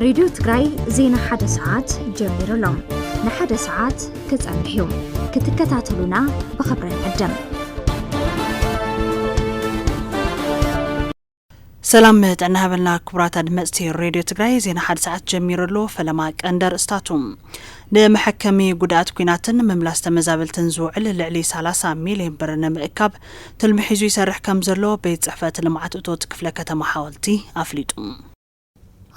ሬድዮ ትግራይ ዜና ሓደ ሰዓት ጀሚሩ ኣሎ። ንሓደ ሰዓት ክጸንሕ እዩ። ክትከታተሉና ብኽብሪ ንዕድም። ሰላም ጥዕና ሃበልና ክቡራት ኣድመፅቲ ሬድዮ ትግራይ። ዜና ሓደ ሰዓት ጀሚሩ ኣሎ። ፈለማ ቀንዲ ኣርእስታቱ። ንመሐከሚ ጉድኣት ኲናትን ምምላስ ተመዛበልትን ዝውዕል ልዕሊ ሰላሳ ሚልዮን ብር ንምእካብ ትልሚ ሒዙ ይሰርሕ ከም ዘሎ ቤት ፅሕፈት ልምዓት እቶት ክፍለ ከተማ ሓወልቲ ኣፍሊጡ።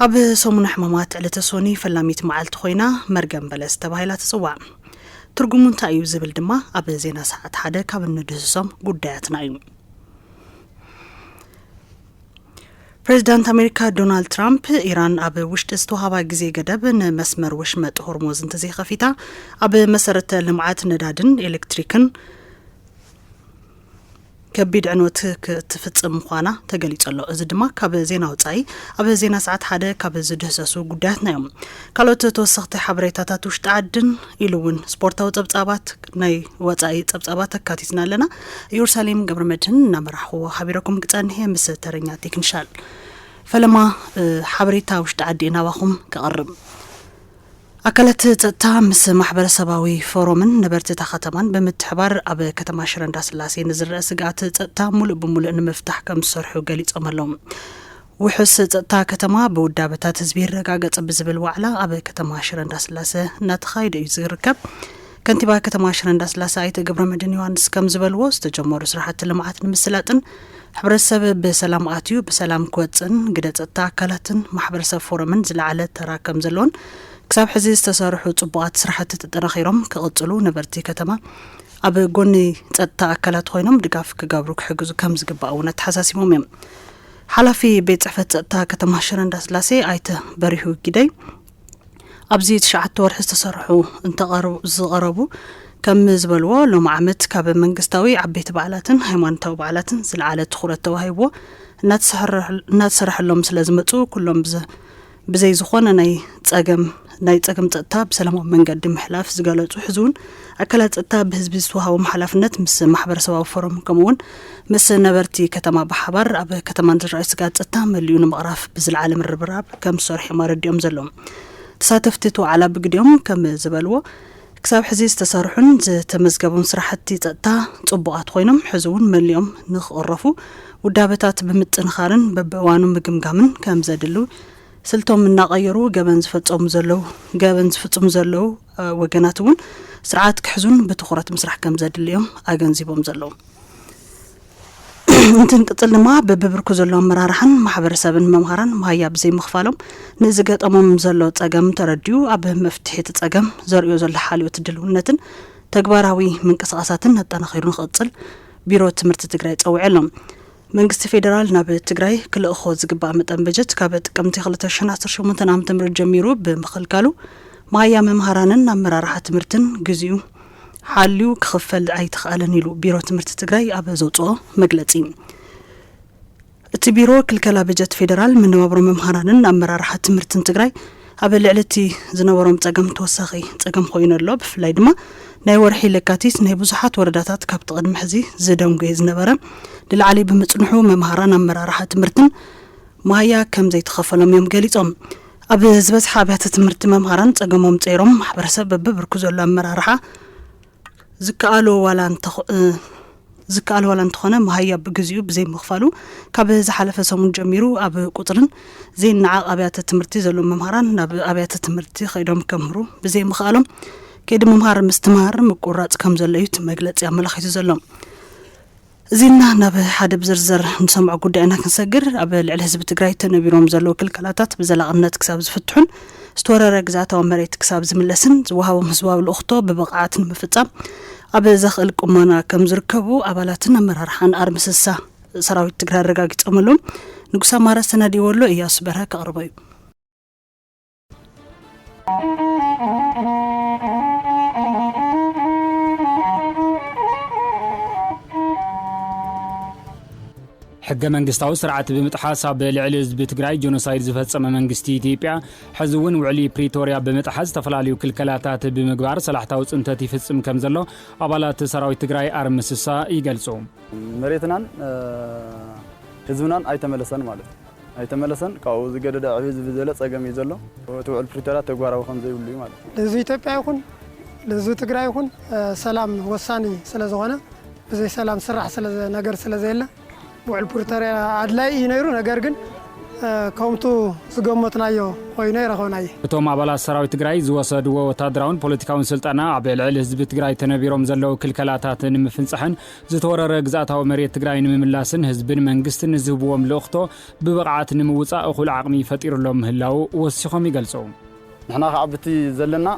ኣብ ሰሙን ሕማማት ዕለተ ሶኒ ፈላሚት መዓልቲ ኮይና መርገም በለስ ተባሂላ ትፅዋዕ። ትርጉሙ እንታይ እዩ ዝብል ድማ ኣብ ዜና ሰዓት ሓደ ካብ እንድህስሶም ጉዳያትና እዩ። ፕሬዚዳንት ኣሜሪካ ዶናልድ ትራምፕ፣ ኢራን ኣብ ውሽጢ ዝተውሃባ ግዜ ገደብ ንመስመር ወሽመጥ ሆርሙዝ እንተዘይኸፊታ፣ ኣብ መሰረተ ልምዓት ነዳድን ኤሌክትሪክን ከቢድ ዕንወት ክትፍጽም ምዃና ተገሊጹ ኣሎ። እዚ ድማ ካብ ዜና ወጻኢ ኣብ ዜና ሰዓት ሓደ ካብ ዝድህሰሱ ጉዳያትና እዮም። ካልኦት ተወሰኽቲ ሓበሬታታት ውሽጢ ዓድን ኢሉ እውን ስፖርታዊ ጸብጻባት፣ ናይ ወጻኢ ጸብጻባት ኣካቲትና ኣለና። ኢየሩሳሌም ገብረ መድህን እናመራሕዎ ሓቢረኩም ክጸንሕ እየ ምስ ተረኛ ቴክኒሻል። ፈለማ፣ እ፣ ሓበሬታ ውሽጢ ዓዲ ናባኹም ከቕርብ። ኣካላት ጸጥታ ምስ ማሕበረሰባዊ ፎረምን ነበርቲ እታ ከተማን ብምትሕባር ኣብ ከተማ ሽረ እንዳስላሴ ንዝረአ ስግኣት ጸጥታ ሙሉእ ብሙሉእ ንምፍታሕ ከም ዝሰርሑ ገሊጾም ኣለዉ። ውሑስ ጸጥታ ከተማ ብውዳበታት ህዝቢ ይረጋገጽ ብዝብል ዋዕላ ኣብ ከተማ ሽረ እንዳስላሰ እናተኻየደ እዩ ዝርከብ። ከንቲባ ከተማ ሽረ እንዳስላሰ ኣይተ ገብረመድህን ዮሃንስ ከም ዝበልዎ፣ ዝተጀመሩ ስራሕቲ ልምዓት ንምስላጥን ሕብረተሰብ ብሰላም ኣትዩ ብሰላም ክወፅእን ግደ ጸጥታ ኣካላትን ማሕበረሰብ ፎረምን ዝለዓለ ተራ ከም ዘለዎን ክሳብ ሕዚ ዝተሰርሑ ጽቡቓት ስራሕቲ ተጠናኺሮም ክቕጽሉ ነበርቲ ከተማ ኣብ ጎኒ ጸጥታ ኣካላት ኮይኖም ድጋፍ ክገብሩ ክሕግዙ ከም ዝግባእ እውን ኣተሓሳሲቦም እዮም። ሓላፊ ቤት ጽሕፈት ጸጥታ ከተማ ሽረ እንዳስላሴ ኣይተ በሪሁ ጊደይ፣ ኣብዚ ትሽዓተ ወርሒ ዝተሰርሑ እንተቐርቡ፣ ዝቐረቡ ከም ዝበልዎ፣ ሎሚ ዓመት ካብ መንግስታዊ ዓበይቲ በዓላትን ሃይማኖታዊ በዓላትን ዝለዓለ ትኹረት ተዋሂብዎ እናተሰርሐ-፣ እናተሰርሐሎም ስለ ዝመፁ፣ ኩሎም ብዘ-፣ ብዘይ ዝኾነ ናይ ጸገም፣ ናይ ጸገም ጸጥታ ብሰላማዊ መንገዲ ምሕላፍ ዝገለጹ፣ ሕዚ እውን ኣካላት ጸጥታ ብህዝቢ ዝተዋሃቦም ሓላፍነት ምስ ማሕበረሰባዊ ፎረም ከምኡ እውን ምስ ነበርቲ ከተማ ብሓባር ኣብ ከተማ ንዝረኣዩ ስግኣት ጸጥታ መሊኡ ንምቕራፍ ብዝለዓለ ምርብራብ ከም ዝሰርሑ እዮም ኣረዲኦም ዘለዉ። ተሳተፍቲ እቲ ዋዕላ ብግዲኦም ከም ዝበልዎ፣ ክሳብ ሕዚ ዝተሰርሑን ዝተመዝገቡን ስራሕቲ ጸጥታ ጽቡቓት ኮይኖም፣ ሕዚ እውን መሊኦም ንኽቕረፉ ውዳበታት ብምጥንኻርን በብእዋኑ ምግምጋምን ከም ዘድሉ፣ ስልቶም እናቐየሩ ገበን ዝፈጸሙ ዘለዉ፣ ገበን ዝፍጽሙ ዘለዉ፣ እ፣ ወገናት እውን ስርዓት ክሕዙን ብትኹረት ምስራሕ ከም ዘድልዮም ኣገንዚቦም ዘለዉ። እንትንቅጽል ድማ በብብርኩ ዘሎ ኣመራርሓን ማሕበረሰብን መምሃራን መሃያ ብዘይምኽፋሎም ንዝገጠሞም ዘሎ ጸገም ተረዲኡ ኣብ መፍትሒ እቲ ጸገም ዘርእዮ ዘሎ ሓልዮት ድልውነትን ተግባራዊ ምንቅስቓሳትን ኣጠናኺሩ ንኽቕጽል ቢሮ ትምህርቲ ትግራይ ጸዊዑ ኣሎ። መንግስቲ ፌደራል ናብ ትግራይ ክልእኾ ዝግባእ መጠን በጀት ካብ ጥቅምቲ ክልተ ሽሕን ዓሰርተ ሸሞንተን ዓመተ ምህረት ጀሚሩ ብምኽልካሉ፣ መሃያ መምሃራንን ኣመራርሓ ትምህርትን ግዚኡ ሓልዩ ክኽፈል ኣይተኽኣለን ኢሉ ቢሮ ትምህርቲ ትግራይ ኣብ ዘውፅኦ መግለፂ። እቲ ቢሮ ክልከላ በጀት ፌደራል መነባብሮ መምሃራንን ኣመራርሓ ትምህርትን ትግራይ ኣብ ልዕሊ እቲ ዝነበሮም ጸገም ተወሳኺ ጸገም ኮይኑ ኣሎ። ብፍላይ ድማ ናይ ወርሒ ለካቲት ናይ ብዙሓት ወረዳታት ካብቲ ቅድሚ ሕዚ ዝደንጎየ ዝነበረ ንላዕሊ ብምጽንሑ፣ መምሃራን ኣመራርሓ ትምህርትን መሃያ ከም ዘይተኸፈሎም እዮም ገሊጾም። ኣብ ዝበዝሐ ኣብያተ ትምህርቲ መምሃራን ጸገሞም ጸይሮም፣ ማሕበረሰብ በብብርኩ ዘሎ ኣመራርሓ ዝከኣሎ ዋላ እንተኾ-፣ እ፣ ዝከኣሎ ዋላ እንተኾነ፣ መሃያ ብግዚኡ ብዘይምኽፋሉ፣ ካብ ዝሓለፈ ሰሙን ጀሚሩ ኣብ ቁጽርን ዘይነዓቕ ኣብያተ ትምህርቲ ዘለዉ መምሃራን ናብ ኣብያተ ትምህርቲ ከይዶም ከምህሩ ብዘይምኽኣሎም፣ ከይዲ ምምሃር ምስትምሃር ምቁራጽ ከም ዘሎ እዩ እቲ መግለጺ ኣመላኺቱ ዘሎ። እዚና ናብ ሓደ ብዝርዝር ንሰምዖ ጉዳይና ክንሰግር፣ ኣብ ልዕሊ ህዝቢ ትግራይ ተነቢሮም ዘለዉ ክልከላታት ብዘላቕነት ክሳብ ዝፍትሑን ዝተወረረ ግዝኣታዊ መሬት ክሳብ ዝምለስን ዝወሃቦም ህዝባዊ ልኡኽቶ ብብቕዓት ንምፍጻም ኣብ ዘኽእል ቁመና ከም ዝርከቡ ኣባላትን ኣመራርሓን ኣርሚ ስሳ ሰራዊት ትግራይ ኣረጋጊጾም ኣለዉ። ንጉስ ኣማረ ኣሰናዲዎ ኣሎ፣ እያሱ በርሀ ከቕርቦ እዩ። ሕገ መንግስታዊ ስርዓት ብምጥሓስ ኣብ ልዕሊ ህዝቢ ትግራይ ጆኖሳይድ ዝፈጸመ መንግስቲ ኢትዮጵያ፣ ሕዚ እውን ውዕሊ ፕሪቶርያ ብምጥሓስ ዝተፈላለዩ ክልከላታት ብምግባር ሰላሕታዊ ጽንተት ይፍጽም ከም ዘሎ ኣባላት ሰራዊት ትግራይ ኣርሚ ስሳ ይገልጹ። መሬትናን፣ እ፣ ህዝብናን ኣይተመለሰን ማለት እዩ። ኣይተመለሰን። ካብኡ ዝገደደ ዕብይ ዝበለ ጸገም እዩ ዘሎ። እቲ ውዕል ፕሪቶርያ ተግባራዊ ከም ዘይብሉ እዩ ማለት እዩ። ለህዝቢ ኢትዮጵያ ይኹን ለህዝቢ ትግራይ ይኹን ሰላም ወሳኒ ስለዝኾነ ብዘይ ሰላም ስራሕ ነገር ስለዘየለ ውዕል ፕሪቶርያ ኣድላይ እዩ ነይሩ። ነገር ግን ከምቱ ዝገመትናዮ ኮይኑ ኣይረኸብናዮ። እቶም ኣባላት ሰራዊት ትግራይ ዝወሰድዎ ወታደራውን ፖለቲካውን ስልጠና ኣብ ልዕሊ ህዝቢ ትግራይ ተነቢሮም ዘለዉ ክልከላታት ንምፍንፃሕን ዝተወረረ ግዝኣታዊ መሬት ትግራይ ንምምላስን ህዝብን መንግስትን ንዝህብዎም ልእኽቶ ብብቕዓት ንምውፃእ እኹል ዓቕሚ ፈጢሩሎም ምህላዉ ወሲኾም ይገልፁ። ንሕና ከዓ ብቲ ዘለና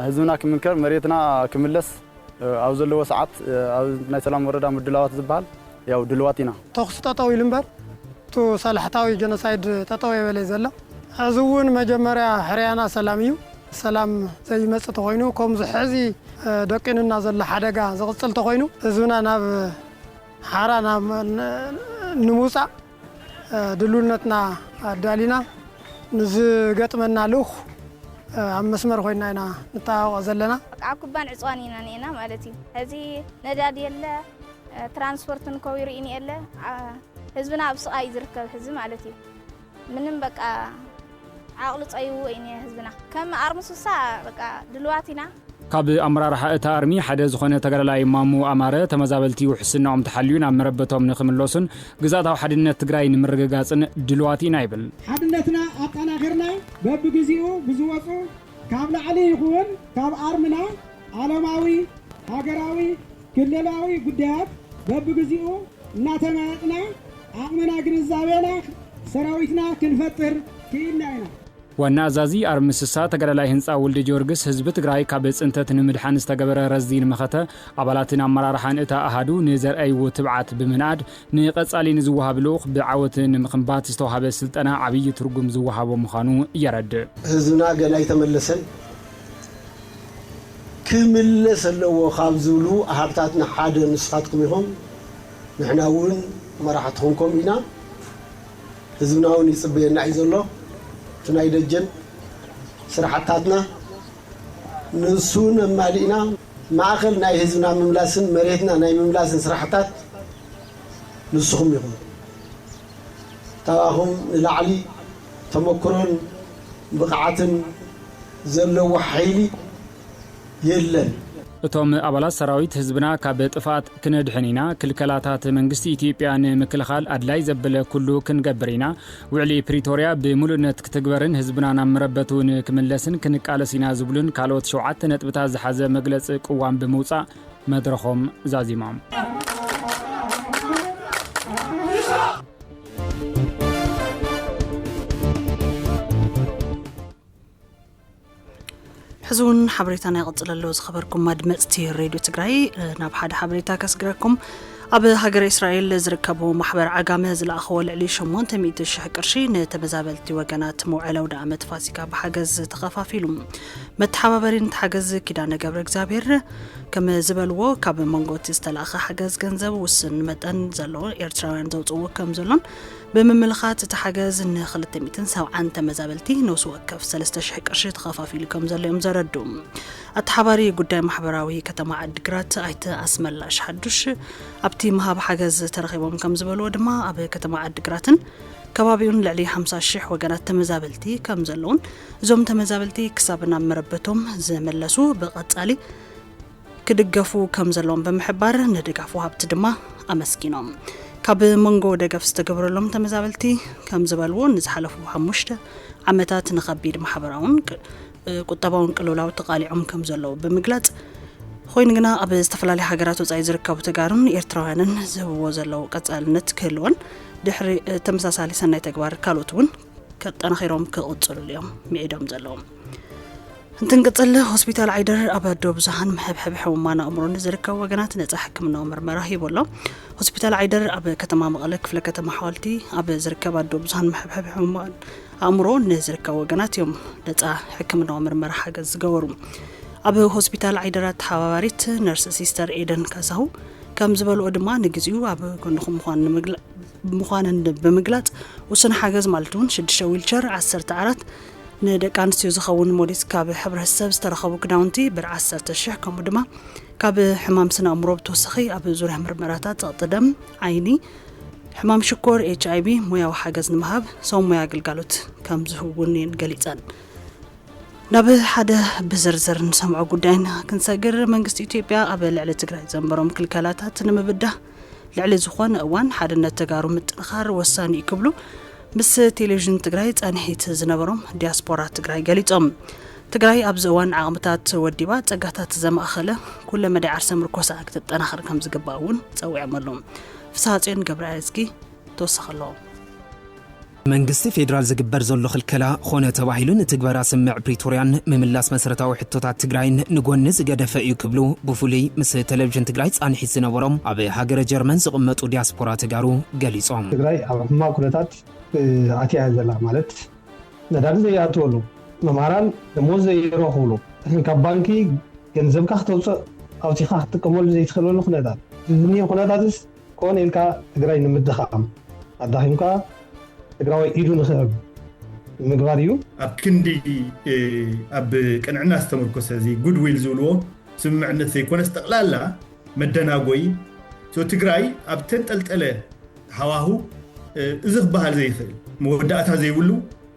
ህዝብና ክምንከር መሬትና ክምለስ ኣብ ዘለዎ ሰዓት ኣብ ናይ ሰላም ወረዳ ምድላዋት ዝበሃል ያው ድልዋት ኢና። ተኹሲ ጠጠው ኢሉ እምበር እቱ ሳላሕታዊ ጀኖሳይድ ጠጠው የበለ ዘሎ። ሕዚ እውን መጀመርያ ሕርያና ሰላም እዩ። ሰላም ዘይመፅእ ተኾይኑ ከምዚ ሕዚ ደቂኑና ዘሎ ሓደጋ ዝቕፅል ተኾይኑ ህዝብና ናብ ሓራ ንምውፃእ ድሉውነትና ኣዳሊና ንዝገጥመና ልኡኽ ኣብ መስመር ኮይና ኢና ንጠባበቕ ዘለና። ኣብ ኩባን ዕፅዋን ኢና ኒኤና ማለት እዩ። ሕዚ ነዳዲ የለ፣ ትራንስፖርት ንከው ይርኢ የለ። ህዝብና ኣብ ስቓይ እዩ ዝርከብ ሕዚ ማለት እዩ። ምንም በቃ ዓቕሉ ፀይዎ እዩ ኒሀ ህዝብና። ከም ኣርሚ ስሳ በቃ ድልዋት ኢና። ካብ ኣመራርሓ እታ ኣርሚ ሓደ ዝኾነ ተጋዳላይ ማሙ ኣማረ፣ ተመዛበልቲ ውሕስናኦም ተሓልዩ ናብ መረበቶም ንኽምለሱን ግዝኣታዊ ሓድነት ትግራይ ንምርግጋፅን ድልዋት ኢና ይብል። ሓድነትና ኣጠናኺርና በብግዚኡ ብዝወፁ ካብ ላዕሊ ይኹን ካብ ኣርምና ዓለማዊ፣ ሃገራዊ፣ ክልላዊ ጉዳያት በብግዚኡ እናተመያየጥና ዓቕምና ግንዛቤና ሰራዊትና ክንፈጥር ክኢልና ኢና። ዋና ኣዛዚ ኣርሚ ስሳ ተጋዳላይ ህንፃ ወልደጊዮርጊስ፣ ህዝቢ ትግራይ ካብ ፅንተት ንምድሓን ዝተገበረ ረዚን መኸተ ኣባላትን ኣመራርሓን እታ ኣሃዱ ንዘርኣይዎ ትብዓት ብምንኣድ ንቐፃሊ ንዝወሃብ ልኡኽ ብዓወት ንምኽንባት ዝተውሃበ ስልጠና ዓብዪ ትርጉም ዝወሃቦ ምዃኑ የረድእ። ህዝብና ገና ኣይተመለሰን። ክምለስ ኣለዎ ካብ ዝብሉ ኣሃድታትና ሓደ ንስኻትኩም ኢኹም። ንሕና እውን መራሕትኹም ከምኡ ኢና። ህዝብና እውን ይፅበየና እዩ ዘሎ። እቲ ናይ ደጀን ስራሕታትና ንሱ ነማሊእና ማእኸል ናይ ህዝብና ምምላስን መሬትና ናይ ምምላስን ስራሕታት ንስኹም ኢኹም። ካባኹም ንላዕሊ ተመክሮን ብቕዓትን ዘለዎ ሓይሊ የለን። እቶም ኣባላት ሰራዊት ህዝብና ካብ ጥፍኣት ክነድሕን ኢና፣ ክልከላታት መንግስቲ ኢትዮጵያ ንምክልኻል ኣድላይ ዘበለ ኩሉ ክንገብር ኢና፣ ውዕሊ ፕሪቶርያ ብምሉእነት ክትግበርን ህዝብና ናብ መረበቱ ንክምለስን ክንቃለስ ኢና ዝብሉን ካልኦት ሸውዓተ ነጥብታት ዝሓዘ መግለፂ ቅዋም ብምውፃእ መድረኾም ዛዚሞም። ሕዚ እውን ሓበሬታና ይቕፅል ኣሎ። ዝኸበርኩም ኣድመፅቲ ሬድዮ ትግራይ፣ ናብ ሓደ ሓበሬታ ከስግረኩም። ኣብ ሃገረ እስራኤል ዝርከቡ ማሕበር ዓጋመ ዝለኣኽዎ ልዕሊ ሸሞንተ ሚእቲ ሽሕ ቅርሺ ንተመዛበልቲ ወገናት መውዓሊ ኣውደ ዓመት ፋሲካ ብሓገዝ ተኸፋፊሉ። መተሓባበሪ ነቲ ሓገዝ ኪዳነ ገብረ እግዚኣብሔር ከም ዝበልዎ፣ ካብ መንጎ እቲ ዝተላእኸ ሓገዝ ገንዘብ ውስን መጠን ዘለዎ ኤርትራውያን ዘውፅእዎ ከም ዘሎን ብምምልኻት እቲ ሓገዝ ንክልተ ሚእትን ሰብዓን ተመዛበልቲ ነፍሲ ወከፍ ሰለስተ ሽሕ ቅርሺ ተኸፋፊሉ ከም ዘሎ እዮም ዘረድኡ። ኣተሓባሪ ጉዳይ ማሕበራዊ ከተማ ዓዲግራት ኣይተ ኣስመላሽ ሓዱሽ ኣብቲ ምሃብ ሓገዝ ተረኺቦም ከም ዝበልዎ ድማ ኣብ ከተማ ዓዲግራትን ከባቢኡን ልዕሊ ሓምሳ ሽሕ ወገናት ተመዛበልቲ ከም ዘለውን እዞም ተመዛበልቲ ክሳብ ናብ መረበቶም ዝምለሱ ብቐጻሊ ክድገፉ ከም ዘለዎም ብምሕባር ንድጋፍ ወሃብቲ ድማ ኣመስጊኖም። ካብ መንጎ ደገፍ ዝተገበረሎም ተመዛበልቲ ከም ዝበልዎ ንዝሓለፉ ሓሙሽተ ዓመታት ንኸቢድ ማሕበራውን ቁጠባውን ቅልውላው ተቓሊዖም ከም ዘለዉ ብምግላጽ፣ ኮይኑ ግና ኣብ ዝተፈላለዩ ሃገራት ወጻኢ ዝርከቡ ተጋሩን ኤርትራውያንን ዝህብዎ ዘለዉ ቀጻልነት ክህልዎን ድሕሪ ተመሳሳሊ ሰናይ ተግባር ካልኦት እውን ከጠናኺሮም ክቕጽሉሉ እዮም ምዒዶም ዘለዉ። እንትንቅጽል፣ ሆስፒታል ዓይደር ኣብ ኣዶ ብዙሃን መሐብሐቢ ሕሙማን ኣእምሮ ንዝርከቡ ወገናት ነጻ ሕክምናዊ ምርመራ ሂቡ ኣሎ። ሆስፒታል ዓይደር ኣብ ከተማ መቐለ ክፍለ ከተማ ሓወልቲ ኣብ ዝርከብ ኣዶ ብዙሃን መሐብሐቢ ሕሙማን ኣእምሮ ንዝርከቡ ወገናት እዮም ነጻ ሕክምናዊ ምርመራ ሓገዝ ዝገበሩ። ኣብ ሆስፒታል ዓይደር ኣተሓባባሪት ነርስ ሲስተር ኤደን ካሳሁ ከም ዝበልኦ ድማ ንግዚኡ ኣብ ጎንኹም ምዃን ንምግላ- ምዃነን ብምግላጽ፣ ውሱን ሓገዝ ማለት እውን ሽዱሽተ ዊልቸር፣ ዓሰርተ ዓራት፣ ንደቂ ኣንስትዮ ዝኸውን ሞዴስ ካብ ሕብረተሰብ ዝተረኸቡ ክዳውንቲ ብር ዓሰርተ ሽሕ፣ ከምኡ ድማ ካብ ሕማም ስነ ኣእምሮ ብተወሳኺ ኣብ ዙርያ ምርመራታት ጸቕጢ ደም፣ ዓይኒ፣ ሕማም ሽኮር ኤች ኣይ ቪ ሙያዊ ሓገዝ ንምሃብ ሰብ ሞያ ኣገልጋሎት ከም ዝህቡን እየን ገሊፀን። ናብ ሓደ ብዝርዝር ንሰምዖ ጉዳይና ክንሰግር፣ መንግስቲ ኢትዮጵያ ኣብ ልዕሊ ትግራይ ዘንበሮም ክልከላታት ንምብዳህ ልዕሊ ዝኾነ እዋን ሓድነት ተጋሩ ምጥንኻር ወሳኒ እዩ ክብሉ ምስ ቴሌቪዥን ትግራይ ፃንሒት ዝነበሮም ዲያስፖራ ትግራይ ገሊፆም። ትግራይ ኣብዚ እዋን ዓቕምታት ወዲባ ጸጋታት ዘማእኸለ ኩለ መዳይ ዓርሰ ምርኮሳ ክትጠናኸር ከም ዝግባእ እውን ጸዊዖም ኣለዉ። ፍስሃ ጽዮን ገብረ ኣረዝጊ ተወሳኺ ኣለዎ። መንግስቲ ፌዴራል ዝግበር ዘሎ ክልከላ ኾነ ተባሂሉ ንትግበራ ስምምዕ ፕሪቶርያን ምምላስ መሰረታዊ ሕቶታት ትግራይን ንጎኒ ዝገደፈ እዩ ክብሉ ብፍሉይ ምስ ቴሌቪዥን ትግራይ ፃንሒት ዝነበሮም ኣብ ሃገረ ጀርመን ዝቕመጡ ዲያስፖራ ተጋሩ ገሊጾም። ትግራይ ኣብ ሕማቕ ኩነታት ኣትያ እያ ዘላ። ማለት ነዳዲ ዘይኣትወሉ፣ መምሃራን ደሞዝ ዘይረኽብሉ፣ ካብ ባንኪ ገንዘብካ ክተውፅእ ኣውፂኻ ክትጥቀመሉ ዘይትኽእለሉ ኩነታት ዝኒሀ ኩነታትስ ኮነ ኢልካ ትግራይ ንምድኻም ኣዳኺምካ ትግራዋይ ኢዱ ንክዕብ ምግባር እዩ። ኣብ ክንዲ ኣብ ቅንዕና ዝተመርኮሰ እዚ ጉድዊል ዝብልዎ ስምምዕነት ዘይኮነስ ጠቕላላ መደናጎይ ትግራይ ኣብ ተንጠልጠለ ሃዋሁ እዚ ክበሃል ዘይኽእል መወዳእታ ዘይብሉ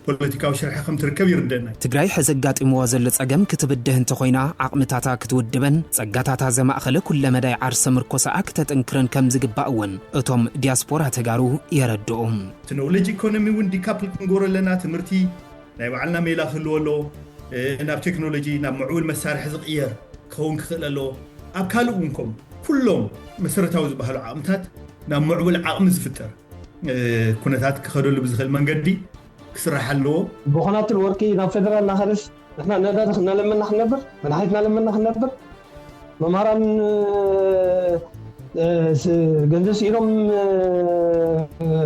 ፖለቲካዊ ሽርሒ ከም ትርከብ ይርደና። ትግራይ ሕዚ ኣጋጢምዋ ዘሎ ጸገም ክትብድህ እንተኾይና ዓቕምታታ ክትውድበን ጸጋታታ ዘማእኸለ ኩለመዳይ ዓርሰ ምርኮሳኣ ክተጥንክርን ከም ዝግባእ እውን እቶም ዲያስፖራ ተጋሩ የረድኡ። እቲ ኖውሌጅ ኢኮኖሚ እውን ዲካፕል ክንገብሮ ኣለና። ትምህርቲ ናይ ባዕልና ሜላ ክህልዎ ኣለዎ። ናብ ቴክኖሎጂ ናብ ምዕቡል መሳርሒ ዝቕየር ክኸውን ክኽእል ኣለዎ። ኣብ ካልእ እውን ከም ኩሎም መሰረታዊ ዝበሃሉ ዓቕምታት ናብ ምዕቡል ዓቕሚ ዝፍጠር ኩነታት ክኸደሉ ብዝኽእል መንገዲ ክስራሕ ኣለዎ። ብኹናትን ወርቂ ናብ ፌደራል እናኸደስ ንሕና ነዳዲ እናለመና ክንነብር፣ መድሓኒት እናለመና ክንነብር፣ መምሃራን ገንዘብ ስኢኖም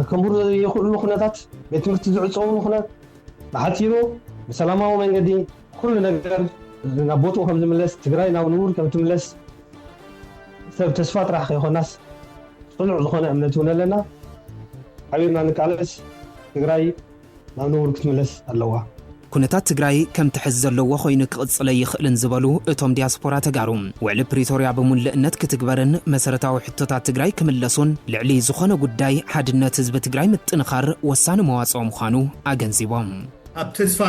ከምህሩ ዘይኽእሉ ኩነታት፣ ቤት ትምህርቲ ዝዕፀውሉ ኩነት፣ ብሓፂሩ ብሰላማዊ መንገዲ ኩሉ ነገር ናብ ቦትኡ ከም ዝምለስ፣ ትግራይ ናብ ንቡር ከም ትምለስ ሰብ ተስፋ ጥራሕ ከይኮናስ ፅኑዕ ዝኾነ እምነት እውን ኣለና። ሓቢርና ንቃለስ፣ ትግራይ ናብ ንቡር ክትምለስ ኣለዋ። ኩነታት ትግራይ ከምቲ ሕዚ ዘለዎ ኮይኑ ክቕፅል ኣይኽእልን ዝበሉ እቶም ዲያስፖራ ተጋሩ፣ ውዕሊ ፕሪቶርያ ብምሉእነት ክትግበርን መሰረታዊ ሕቶታት ትግራይ ክምለሱን ልዕሊ ዝኾነ ጉዳይ ሓድነት ህዝቢ ትግራይ ምጥንኻር ወሳኒ መዋፅኦ ምዃኑ ኣገንዚቦም። ኣብ ተስፋ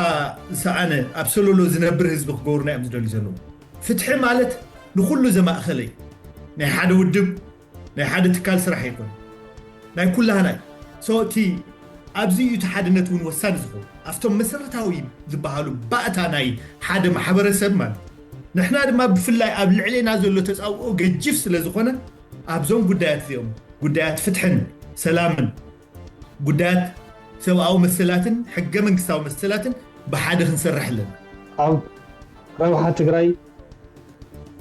ዝሰኣነ ኣብ ሰለሎ ዝነብር ህዝቢ ክገብሩና እዮም ዝደልዩ ዘለዉ። ፍትሒ ማለት ንኹሉ ዘማእኸለ እዩ። ናይ ሓደ ውድብ ናይ ሓደ ትካል ስራሕ ኣይኮነ ናይ ኩላህና እዩ። So እቲ ኣብዚ እዩ እቲ ሓድነት እውን ወሳኒ ዝኸውን። ኣብቶም መሰረታዊ ዝበሃሉ ባእታ ናይ ሓደ ማሕበረሰብ ማለት ንሕና ድማ ብፍላይ ኣብ ልዕሌና ዘሎ ተፃብኦ ገጅፍ ስለ ዝኾነ ኣብዞም ጉዳያት እዚኦም ጉዳያት ፍትሕን ሰላምን ጉዳያት ሰብኣዊ መሰላትን ሕገ መንግስታዊ መሰላትን ብሓደ ክንሰርሕ ኣለና። ኣብ ረብሓ ትግራይ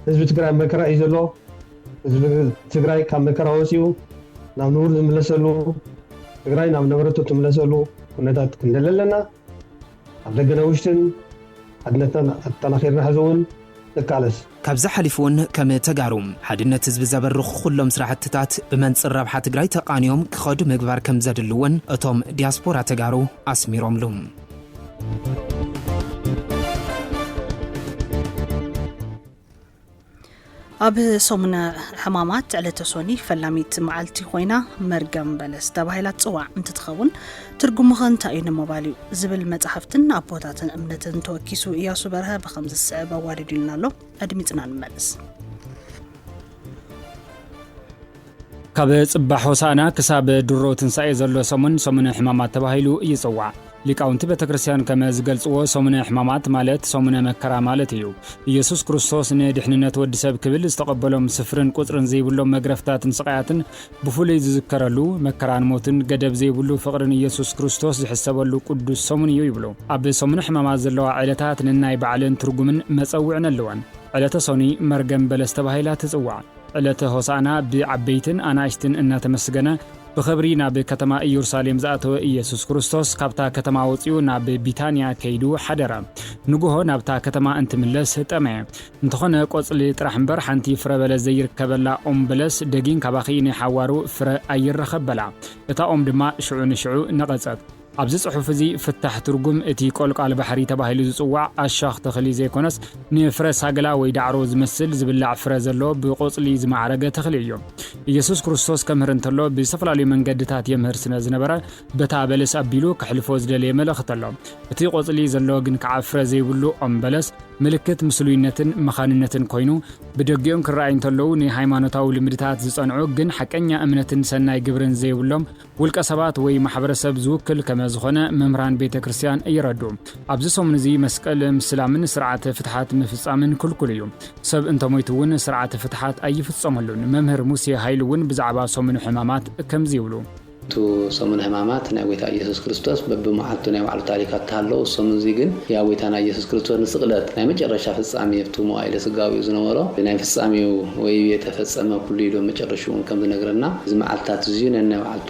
ህዝቢ ትግራይ መከራ እዩ ዘሎ። ህዝቢ ትግራይ ካብ መከራ ወፂኡ ናብ ንቡር ዝምለሰሉ ትግራይ ናብ ነበረቱ ትምለሰሉ ኩነታት ክንደሊ ኣለና። ኣብ ደገን ኣብ ውሽጥን ሓድነትና ኣጠናኺርና ሕዚ እውን ንቃለስ። ካብዚ ሓሊፉ እውን ከም ተጋሩ ሓድነት ህዝቢ ዘበርኹ ኩሎም ስራሕትታት ብመንፅር ረብሓ ትግራይ ተቓንዮም ክኸዱ ምግባር ከም ዘድሊ እውን እቶም ዲያስፖራ ተጋሩ ኣስሚሮምሉ። ኣብ ሰሙነ ሕማማት ዕለተ ሶኒ ፈላሚት መዓልቲ ኮይና መርገም በለስ ተባሂላ ትፅዋዕ እንትትኸውን ትርጉሙኸ እንታይ እዩ ንምባል እዩ ዝብል መፃሕፍትን ኣቦታትን እምነትን ተወኪሱ እያሱ በርሀ ብኸም ዝስዕብ ኣዋዲዱልና ኣሎ። ኣድሚፅና ንመለስ። ካብ ጽባሕ ሆሳዕና ክሳብ ድሮ ትንሳኤ ዘሎ ሰሙን ሰሙነ ሕማማት ተባሂሉ ይጽዋዕ። ሊቃውንቲ ቤተ ክርስቲያን ከም ዝገልጽዎ ሰሙነ ሕማማት ማለት ሰሙነ መከራ ማለት እዩ። ኢየሱስ ክርስቶስ ንድሕንነት ወዲ ሰብ ክብል ዝተቐበሎም ስፍርን ቁጽርን ዘይብሎም መግረፍታትን ስቓያትን ብፍሉይ ዝዝከረሉ፣ መከራን ሞትን ገደብ ዘይብሉ ፍቕርን ኢየሱስ ክርስቶስ ዝሕሰበሉ ቅዱስ ሰሙን እዩ ይብሉ። ኣብ ሰሙነ ሕማማት ዘለዋ ዕለታት ነናይ ባዕለን ትርጉምን መጸውዕን ኣለወን። ዕለተ ሶኒ መርገም በለስ ተባሂላ ትጽዋዕ። ዕለተ ሆሳዕና ብዓበይትን ኣናእሽትን እናተመስገነ ብኽብሪ ናብ ከተማ ኢየሩሳሌም ዝኣተወ ኢየሱስ ክርስቶስ ካብታ ከተማ ወጺኡ ናብ ቢታንያ ከይዱ ሓደረ። ንግሆ ናብታ ከተማ እንትምለስ ጠመየ። እንተኾነ ቆጽሊ ጥራሕ እምበር ሓንቲ ፍረ በለስ ዘይርከበላ ኦም በለስ ደጊም ካባኺ ንሓዋሩ ፍረ ኣይረኸብ በላ። እታ ኦም ድማ ሽዑ ንሽዑ ነቐጸት። ኣብዚ ጽሑፍ እዚ ፍታሕ ትርጉም እቲ ቆልቋል ባሕሪ ተባሂሉ ዝጽዋዕ ኣሻኽ ተኽሊ ዘይኮነስ፣ ንፍረ ሳግላ ወይ ዳዕሮ ዝመስል ዝብላዕ ፍረ ዘለዎ ብቆጽሊ ዝማዕረገ ተኽሊ እዩ። ኢየሱስ ክርስቶስ ከምህር እንተሎ ብዝተፈላለዩ መንገድታት የምህር ስለ ዝነበረ፣ በታ በለስ ኣቢሉ ከሕልፎ ዝደለየ መልእኽቲ ኣሎ። እቲ ቆጽሊ ዘለዎ ግን ከኣ ፍረ ዘይብሉ ኦም በለስ ምልክት ምስሉይነትን መኻንነትን ኮይኑ፣ ብደጊኦም ክረኣዩ እንተለዉ ንሃይማኖታዊ ልምድታት ዝጸንዑ ግን ሓቀኛ እምነትን ሰናይ ግብርን ዘይብሎም ውልቀ ሰባት ወይ ማሕበረሰብ ዝውክል ከመ ዝኾነ መምህራን ቤተ ክርስቲያን የረድኡ። ኣብዚ ሰሙን እዚ መስቀል ምስላምን ስርዓተ ፍትሓት ምፍጻምን ክልኩል እዩ። ሰብ እንተሞይቱ እውን ስርዓተ ፍትሓት ኣይፍጸመሉን። መምህር ሙሴ ሃይሉ እውን ብዛዕባ ሰሙን ሕማማት ከምዚ ይብሉ። እቱ ሰሙን ሕማማት ናይ ጎይታ ኢየሱስ ክርስቶስ በብመዓልቱ ናይ ባዕሉ ታሪካት ተሃለዉ። ሰሙን እዚ ግን ያ ጎይታና ኢየሱስ ክርስቶስ ንስቕለት ናይ መጨረሻ ፍጻሜ ኣብቲ መዋዕለ ስጋዊኡ ዝነበሮ ናይ ፍጻሜኡ ወይ የተፈጸመ ኩሉ ኢሉ መጨረሽኡ እውን ከም ዝነግረና፣ እዚ መዓልታት እዚ ነናይ ባዕልቱ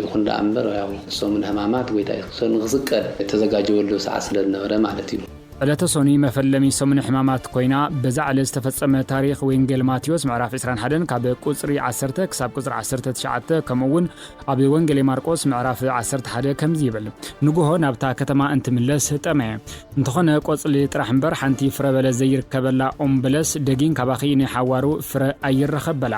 ይኹን ደኣ እምበር፣ ያው ሰሙን ሕማማት ጎይታ ኢየሱስ ክርስቶስ ንክስቀል የተዘጋጀወሉ ሰዓት ስለ ዝነበረ ማለት እዩ። ዕለተ ሶኒ መፈለሚ ሰሙን ሕማማት ኮይና፣ በዛ ዕለት ዝተፈጸመ ታሪኽ ወንጌል ማቴዎስ ምዕራፍ ዕስራን ሓደን ካብ ቁጽሪ ዓሰርተ ክሳብ ቁጽሪ ዓሰርተ ትሽዓተ፣ ከምኡ እውን ኣብ ወንጌል ማርቆስ ምዕራፍ ዓሰርተ ሓደ ከምዚ ይብል፣ ንግሆ ናብታ ከተማ እንትምለስ ጠመየ። እንተኾነ ቆጽሊ ጥራሕ እምበር ሓንቲ ፍረ በለስ ዘይርከበላ ኦም በለስ ደጊም ካባኺ ንሓዋሩ ፍረ ኣይረኸብ በላ።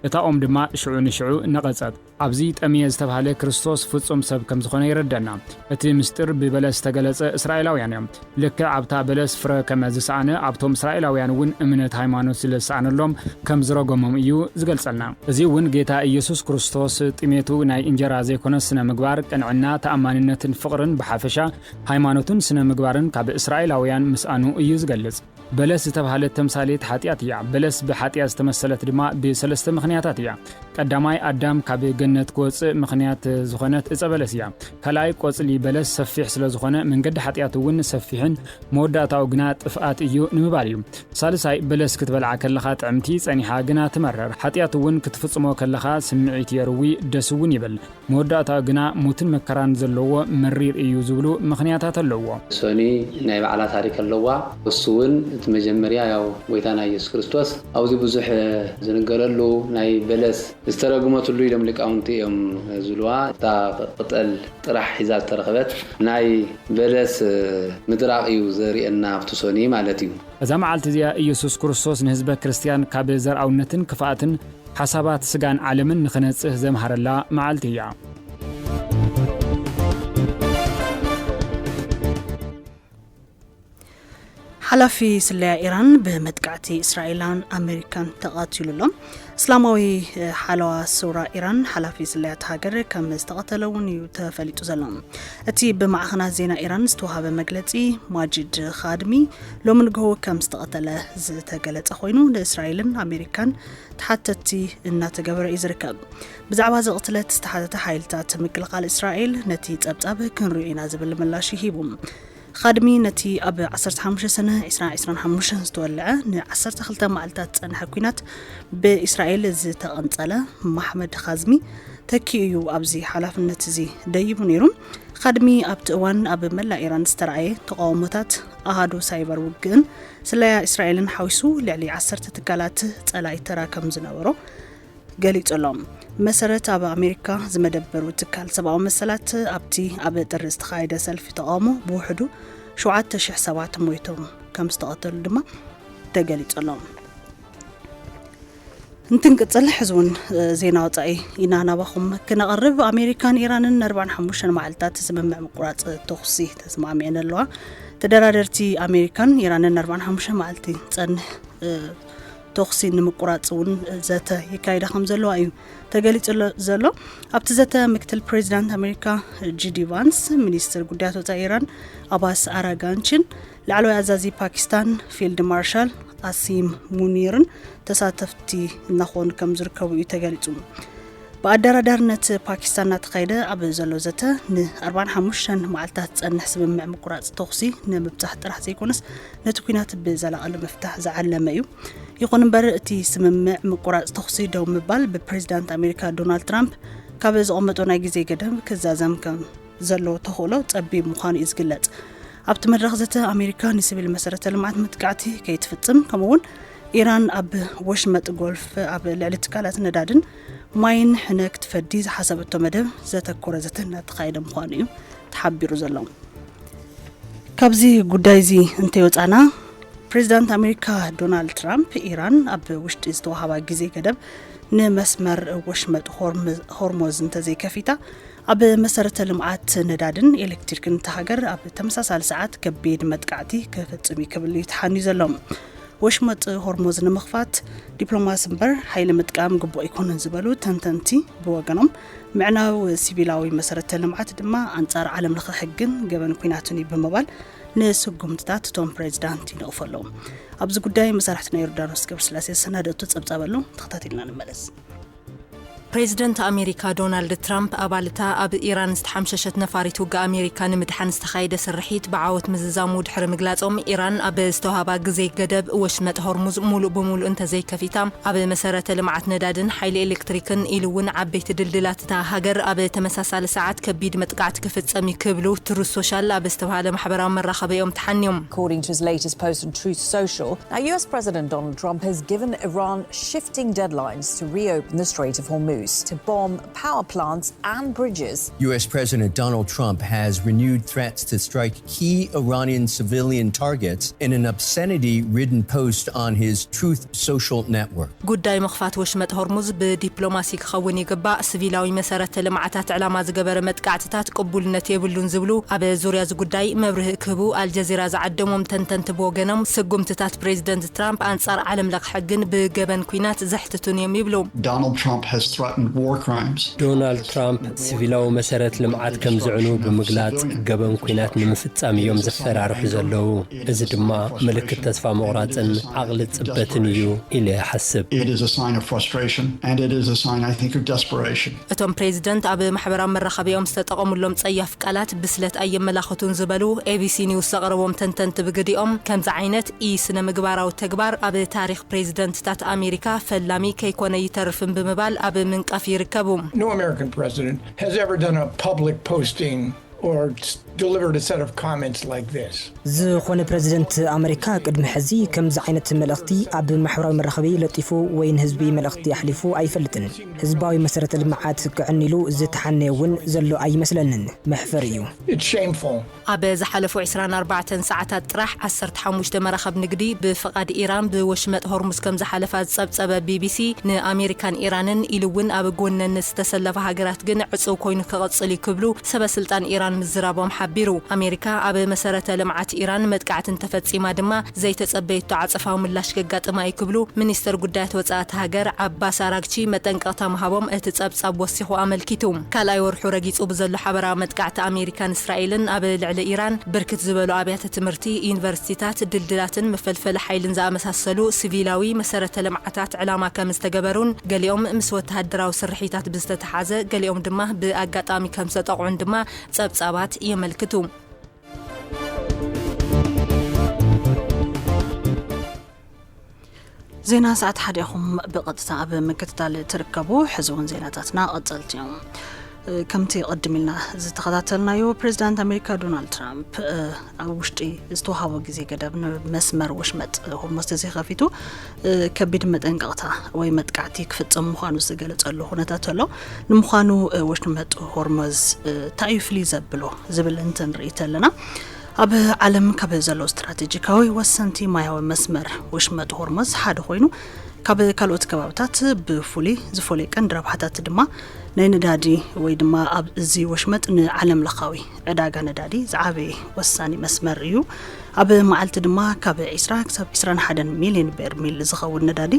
እታ ኦም ድማ ሽዑ ንሽዑ ነቐጸት። ኣብዚ ጠምየ ዝተባህለ ክርስቶስ ፍጹም ሰብ ከም ዝኾነ የረደና። እቲ ምስጢር ብበለስ ዝተገለጸ እስራኤላውያን እዮም። ልክዕ ኣብታ በለስ ፍረ ከመ ዝሰኣነ ኣብቶም እስራኤላውያን እውን እምነት ሃይማኖት ስለ ዝሰኣነሎም ከም ዝረገሞም እዩ ዝገልጸልና። እዚ እውን ጌታ ኢየሱስ ክርስቶስ ጥሜቱ ናይ እንጀራ ዘይኮነ ስነ ምግባር፣ ቅንዕና፣ ተኣማንነትን ፍቕርን ብሓፈሻ ሃይማኖትን ስነ ምግባርን ካብ እስራኤላውያን ምስኣኑ እዩ ዝገልጽ። በለስ ዝተባህለት ተምሳሌት ሓጢኣት እያ። በለስ ብሓጢኣት ዝተመሰለት ድማ ብሰለስተ ምኽንያታት እያ። ቀዳማይ፣ ኣዳም ካብ ገነት ክወጽእ ምኽንያት ዝኾነት እጸ በለስ እያ። ካልኣይ፣ ቆጽሊ በለስ ሰፊሕ ስለ ዝኾነ መንገዲ ሓጢኣት እውን ሰፊሕን መወዳእታኡ ግና ጥፍኣት እዩ ንምባል እዩ። ሳልሳይ፣ በለስ ክትበልዓ ከለኻ ጥዕምቲ፣ ጸኒሓ ግና ትመርር። ሓጢኣት እውን ክትፍጽሞ ከለኻ ስምዒት የርዊ፣ ደስ እውን ይብል። መወዳእታኡ ግና ሞትን መከራን ዘለዎ መሪር እዩ ዝብሉ ምኽንያታት ኣለዎ። ሶኒ ናይ ባዕላ ታሪክ ኣለዋ። እሱ እውን እቲ መጀመርያ ያው ጎይታና ኢየሱስ ክርስቶስ ኣብዚ ብዙሕ ዝንገረሉ ናይ በለስ ዝተረግመትሉ ኢሎም ሊቃውንቲ እዮም ዝብልዋ። እታ ቅጠል ጥራሕ ሒዛ ዝተረኸበት ናይ በለስ ምድራቕ እዩ ዘርእየና ኣብቲ ሶኒ ማለት እዩ። እዛ መዓልቲ እዚኣ ኢየሱስ ክርስቶስ ንህዝበ ክርስቲያን ካብ ዘርኣውነትን ክፍኣትን ሓሳባት ስጋን ዓለምን ንኽነጽህ ዘምሃረላ መዓልቲ እያ። ሓላፊ ስለያ ኢራን ብመጥቃዕቲ እስራኤልን ኣሜሪካን ተቐቲሉ ኣሎ። እስላማዊ ሓለዋ ሱራ ኢራን ሓላፊ ስለያ እታ ሃገር ከም ዝተቐተለ እውን እዩ ተፈሊጡ ዘሎ። እቲ ብማዕኸናት ዜና ኢራን ዝተዋሃበ መግለጺ፣ ማጂድ ኻድሚ ሎሚ ንግሆ ከም ዝተቐተለ ዝተገለጸ ኮይኑ፣ ንእስራኤልን ኣሜሪካን ተሓተትቲ እናተገበረ እዩ ዝርከብ። ብዛዕባ እዚ ቅትለት ዝተሓተተ ሓይልታት ምክልኻል እስራኤል ነቲ ጸብጻብ ክንሪኦ ኢና ዝብል ምላሽ ሂቡ። ኻድሚ ነቲ ኣብ ዓሰርተ ሓሙሽተ ሰነ ዕስራን ዕስራን ሓሙሽተን ዝተወልዐ ንዓሰርተ ክልተ መዓልታት ዝጸንሐ ኲናት ብእስራኤል ዝተቐንጸለ ማሕመድ ኻዝሚ ተኪኡ እዩ ኣብዚ ሓላፍነት እዚ ደይቡ ነይሩ። ኻድሚ ኣብቲ እዋን ኣብ መላእ ኢራን ዝተረኣየ ተቓውሞታት፣ ኣሃዱ ሳይበር ውግእን ስለያ እስራኤልን ሓዊሱ ልዕሊ ዓሰርተ ትካላት ጸላኢ ተራ ከም ዝነበሮ ገሊጹ ኣሎ። መሰረት ኣብ ኣሜሪካ ዝመደበሩ ትካል ሰብኣዊ መሰላት ኣብቲ ኣብ ጥሪ ዝተኻየደ ሰልፊ ተቓውሞ ብውሕዱ ሸውዓተ ሽሕ ሰባት ሞይቶም ከም ዝተቐተሉ ድማ ተገሊጹ ኣሎ። እንትንቅጽል ሕዚ እውን ዜና ወጻኢ ኢና ናባኹም ክነቕርብ። ኣሜሪካን ኢራንን ኣርባዓን ሓሙሽተን መዓልታት ስምምዕ ምቁራጽ ተኹሲ ተስማሚዐን ኣለዋ። ተደራደርቲ ኣሜሪካን ኢራንን ኣርባዓን ሓሙሽተን መዓልቲ ዝጸንሕ ተኹሲ ንምቁራጽ እውን ዘተ የካይዳ ከም ዘለዋ እዩ ተገሊጹ ዘሎ። ኣብቲ ዘተ ምክትል ፕሬዚዳንት ኣሜሪካ ጂዲ ቫንስ፣ ሚኒስትር ጉዳያት ወጻኢ ኢራን ኣባስ ኣራጋንቺን ላዕለዋይ ኣዛዚ ፓኪስታን ፊልድ ማርሻል ኣሲም ሙኒርን ተሳተፍቲ እናኾኑ ከም ዝርከቡ እዩ ተገሊጹ። ብኣደራዳርነት ፓኪስታን እናተኻየደ ኣብ ዘሎ ዘተ ንኣርባዓን ሓሙሽተን መዓልታት ዝጸንሕ ስምምዕ ምቁራጽ ተኹሲ ንምብጻሕ ጥራሕ ዘይኮነስ ነቲ ኲናት ብዘላቒ ንምፍታሕ ዝዓለመ እዩ። ይኹን እምበር እቲ ስምምዕ ምቁራጽ ተኹሲ ደው ምባል ብፕሬዚዳንት ኣሜሪካ ዶናልድ ትራምፕ ካብ ዘቐመጦ ናይ ግዜ ገደብ ክዛዘም ከም ዘለዎ ተኽእሎ ጸቢብ ምዃኑ እዩ ዝግለጽ። ኣብቲ መድረኽ ዘተ ኣሜሪካ ንሲቪል መሰረተ ልምዓት መጥቃዕቲ ከይትፍጽም ከምኡ እውን ኢራን ኣብ ወሽመጥ ጎልፍ ኣብ ልዕሊ ትካላት ነዳድን ማይን ሕነ ክትፈዲ ዝሓሰበቶ መደብ ዘተኮረ ዘተ እናተኻየደ ምዃኑ እዩ ተሓቢሩ ዘሎ። ካብዚ ጉዳይ እዚ እንተይወፃና፣ ፕሬዚዳንት ኣሜሪካ ዶናልድ ትራምፕ ኢራን ኣብ ውሽጢ ዝተዋሃባ ግዜ ገደብ ንመስመር ወሽመጥ ሆርም-፣ ሆርሞዝ እንተዘይከፊታ፣ ኣብ መሰረተ ልምዓት ነዳድን ኤሌክትሪክን እታ ሃገር ኣብ ተመሳሳሊ ሰዓት ከቢድ መጥቃዕቲ ክፍጽም እዩ ክብል እዩ ተሓንዩ ዘሎ። ወሽመጥ ሆርሙዝ ንምኽፋት ዲፕሎማሲ እምበር ሓይሊ ምጥቃም ግቡእ ኣይኮነን ዝበሉ ተንተንቲ ብወገኖም፣ ምዕናው ሲቪላዊ መሰረተ ልምዓት ድማ ኣንጻር ዓለም ለኸ ሕግን ገበን ኲናትን እዩ ብምባል ንስጉምትታት እቶም ፕሬዚዳንት ይነቕፉ ኣለዉ። ኣብዚ ጉዳይ መሳርሕትና ዮርዳኖስ ገብረስላሴ ዝሰናደእቶ ጸብጻብ ኣሎ፣ ተኸታቲልና ንመለስ። ፕሬዚደንት ኣሜሪካ ዶናልድ ትራምፕ ኣባልታ ኣብ ኢራን ዝተሓምሸሸት ነፋሪት ውግእ ኣሜሪካ ንምድሓን ዝተኻየደ ስርሒት ብዓወት ምዝዛሙ ድሕሪ ምግላጾም፣ ኢራን ኣብ ዝተዋህባ ግዜ ገደብ ወሽመጥ ሆርሙዝ ሙሉእ ብሙሉእ እንተዘይከፊታ፣ ኣብ መሰረተ ልምዓት ነዳድን ሓይሊ ኤሌክትሪክን ኢሉ እውን ዓበይቲ ድልድላት እታ ሃገር ኣብ ተመሳሳሊ ሰዓት ከቢድ መጥቃዕቲ ክፍጸም እዩ ክብሉ ትሩዝ ሶሻል ኣብ ዝተባህለ ማሕበራዊ መራኸቢኦም ተሓንዮም። According to his latest post on Truth Social, now U S President Donald Trump has given Iran shifting deadlines to reopen the Strait of Hormuz, to bomb power plants and bridges. U S President Donald Trump has renewed threats to strike key Iranian civilian targets in an obscenity-ridden post on his Truth Social network. ጉዳይ ምኽፋት ወሽመጥ ሆርሙዝ ብዲፕሎማሲ ክኸውን ይግባእ፣ ሲቪላዊ መሰረተ ልምዓታት ዕላማ ዝገበረ መጥቃዕትታት ቅቡልነት የብሉን ዝብሉ ኣብ ዙርያ እዚ ጉዳይ መብርሂ ክህቡ ኣልጀዚራ ዝዓደሞም ተንተንቲ ብወገኖም፣ ስጉምትታት ፕሬዚደንት ትራምፕ ኣንጻር ዓለም ለኽ ሕግን ብገበን ኲናት ዘሕትቱን እዮም ይብሉ። Donald Trump has threatened war crimes. ዶናልድ ትራምፕ ሲቪላዊ መሰረት ልምዓት ከም ዝዕኑ ብምግላጽ፣ ገበን ኲናት ንምፍጻም እዮም ዘፈራርሑ ዘለዉ። እዚ ድማ ምልክት ተስፋ ምቑራጽን ዓቕሊ ጽበትን እዩ ኢለ ይሓስብ። It is a sign of frustration, and it is a sign, I think, of desperation. እቶም ፕሬዚደንት ኣብ ማሕበራዊ መራኸቢኦም ዝተጠቐሙሎም ጸያፍ ቃላት ብስለት ኣየመላኽቱን ዝበሉ ኤ ቢ ሲ ኒውስ ዘቕረቦም ተንተንቲ ብግዲኦም፣ ከምዚ ዓይነት ኢ-ስነ ምግባራዊ ተግባር ኣብ ታሪኽ ፕሬዚደንትታት ኣሜሪካ ፈላሚ ከይኮነ ይተርፍን ብምባል ኣብ ምንቃፍ ይርከቡ። No American president has ever done a public posting or s-, delivered a set of comments like this. ዝኾነ ፕሬዚደንት ኣሜሪካ ቅድሚ ሕዚ ከምዚ ዓይነት መልእኽቲ ኣብ ማሕበራዊ መራኸቢ ለጢፉ ወይ ንህዝቢ መልእኽቲ ኣሕሊፉ ኣይፈልጥን። ህዝባዊ መሰረተ ልምዓት ክዕን ኢሉ ዝተሓነየ እውን ዘሎ ኣይመስለንን። መሕፈሪ እዩ። It's shameful. ኣብ ዝሓለፉ ዕስራን ኣርባዕተን ሰዓታት ጥራሕ ዓሰርተ ሓሙሽተ መራኸብ ንግዲ ብፍቓድ ኢራን ብወሽመጥ ሆርሙዝ ከም ዝሓለፋ ዝጸብጸበ ቢ ቢ ሲ፣ ንኣሜሪካን ኢራንን ኢሉ እውን ኣብ ጎነን ዝተሰለፋ ሃገራት ግን ዕጹው ኮይኑ ክቕጽል እዩ ክብሉ ሰበ ስልጣን ኢራን ምዝራቦም ሓቢሩ። ኣሜሪካ ኣብ መሰረተ ልምዓት ኢራን መጥቃዕቲ እንተፈጺማ ድማ ዘይተጸበየቶ ዓጸፋዊ ምላሽ ከጋጥማ እዩ ክብሉ ሚኒስተር ጉዳያት ወጻኢ እታ ሃገር ዓባስ ኣራግቺ መጠንቀቕታ ምሃቦም እቲ ጸብጻብ ወሲኹ ኣመልኪቱ። ካልኣይ ወርሑ ረጊጹ ብዘሎ ሓበራዊ መጥቃዕቲ ኣሜሪካን እስራኤልን ኣብ ልዕሊ ኢራን፣ ብርክት ዝበሉ ኣብያተ ትምህርቲ፣ ዩኒቨርሲቲታት፣ ድልድላትን መፈልፈሊ ሓይልን ዝኣመሳሰሉ ሲቪላዊ መሰረተ ልምዓታት ዕላማ ከም ዝተገበሩን፣ ገሊኦም ምስ ወተሃደራዊ ስርሒታት ብዝተተሓዘ፣ ገሊኦም ድማ ብኣጋጣሚ ከም ዝተጠቕዑን ድማ ጸብጻባት የመልክቱ። ዜና ሰዓት ሓደ ኢኹም ብቐጥታ ኣብ ምክትታል ትርከቡ። ሕዚ እውን ዜናታትና ቀጸልቲ እዮም። ከምቲ ቅድም ኢልና ዝተኸታተልናዮ፣ ፕሬዚዳንት ኣሜሪካ ዶናልድ ትራምፕ፣ ኣብ ውሽጢ ዝተዋሃቦ ግዜ ገደብ ንመስመር ወሽመጥ ሆርሙዝ ተዘይኸፊቱ፣ ከቢድ መጠንቀቕታ ወይ መጥቃዕቲ ክፍጽም ምዃኑ ዝገለጸሉ ኩነታት ኣሎ። ንምዃኑ፣ ወሽመጥ ሆርሙዝ እንታይ እዩ ፍልይ ዘብሎ ዝብል እንትንርኢ ተለና፣ ኣብ ዓለም ካብ ዘለዉ ስትራቴጂካዊ ወሰንቲ ማያዊ መስመር ወሽመጥ ሆርሙዝ ሓደ ኮይኑ፣ ካብ ካልኦት ከባብታት ብፍሉይ ዝፈልዮ ቀንዲ ረብሓታት ድማ ናይ ነዳዲ ወይ ድማ ኣብ እዚ ወሽመጥ ንዓለም ለኻዊ ዕዳጋ ነዳዲ ዝዓበየ ወሳኒ መስመር እዩ። ኣብ መዓልቲ ድማ ካብ ዒስራ ክሳብ ዒስራን ሓደን ሚልዮን በርሚል ዝኸውን ነዳዲ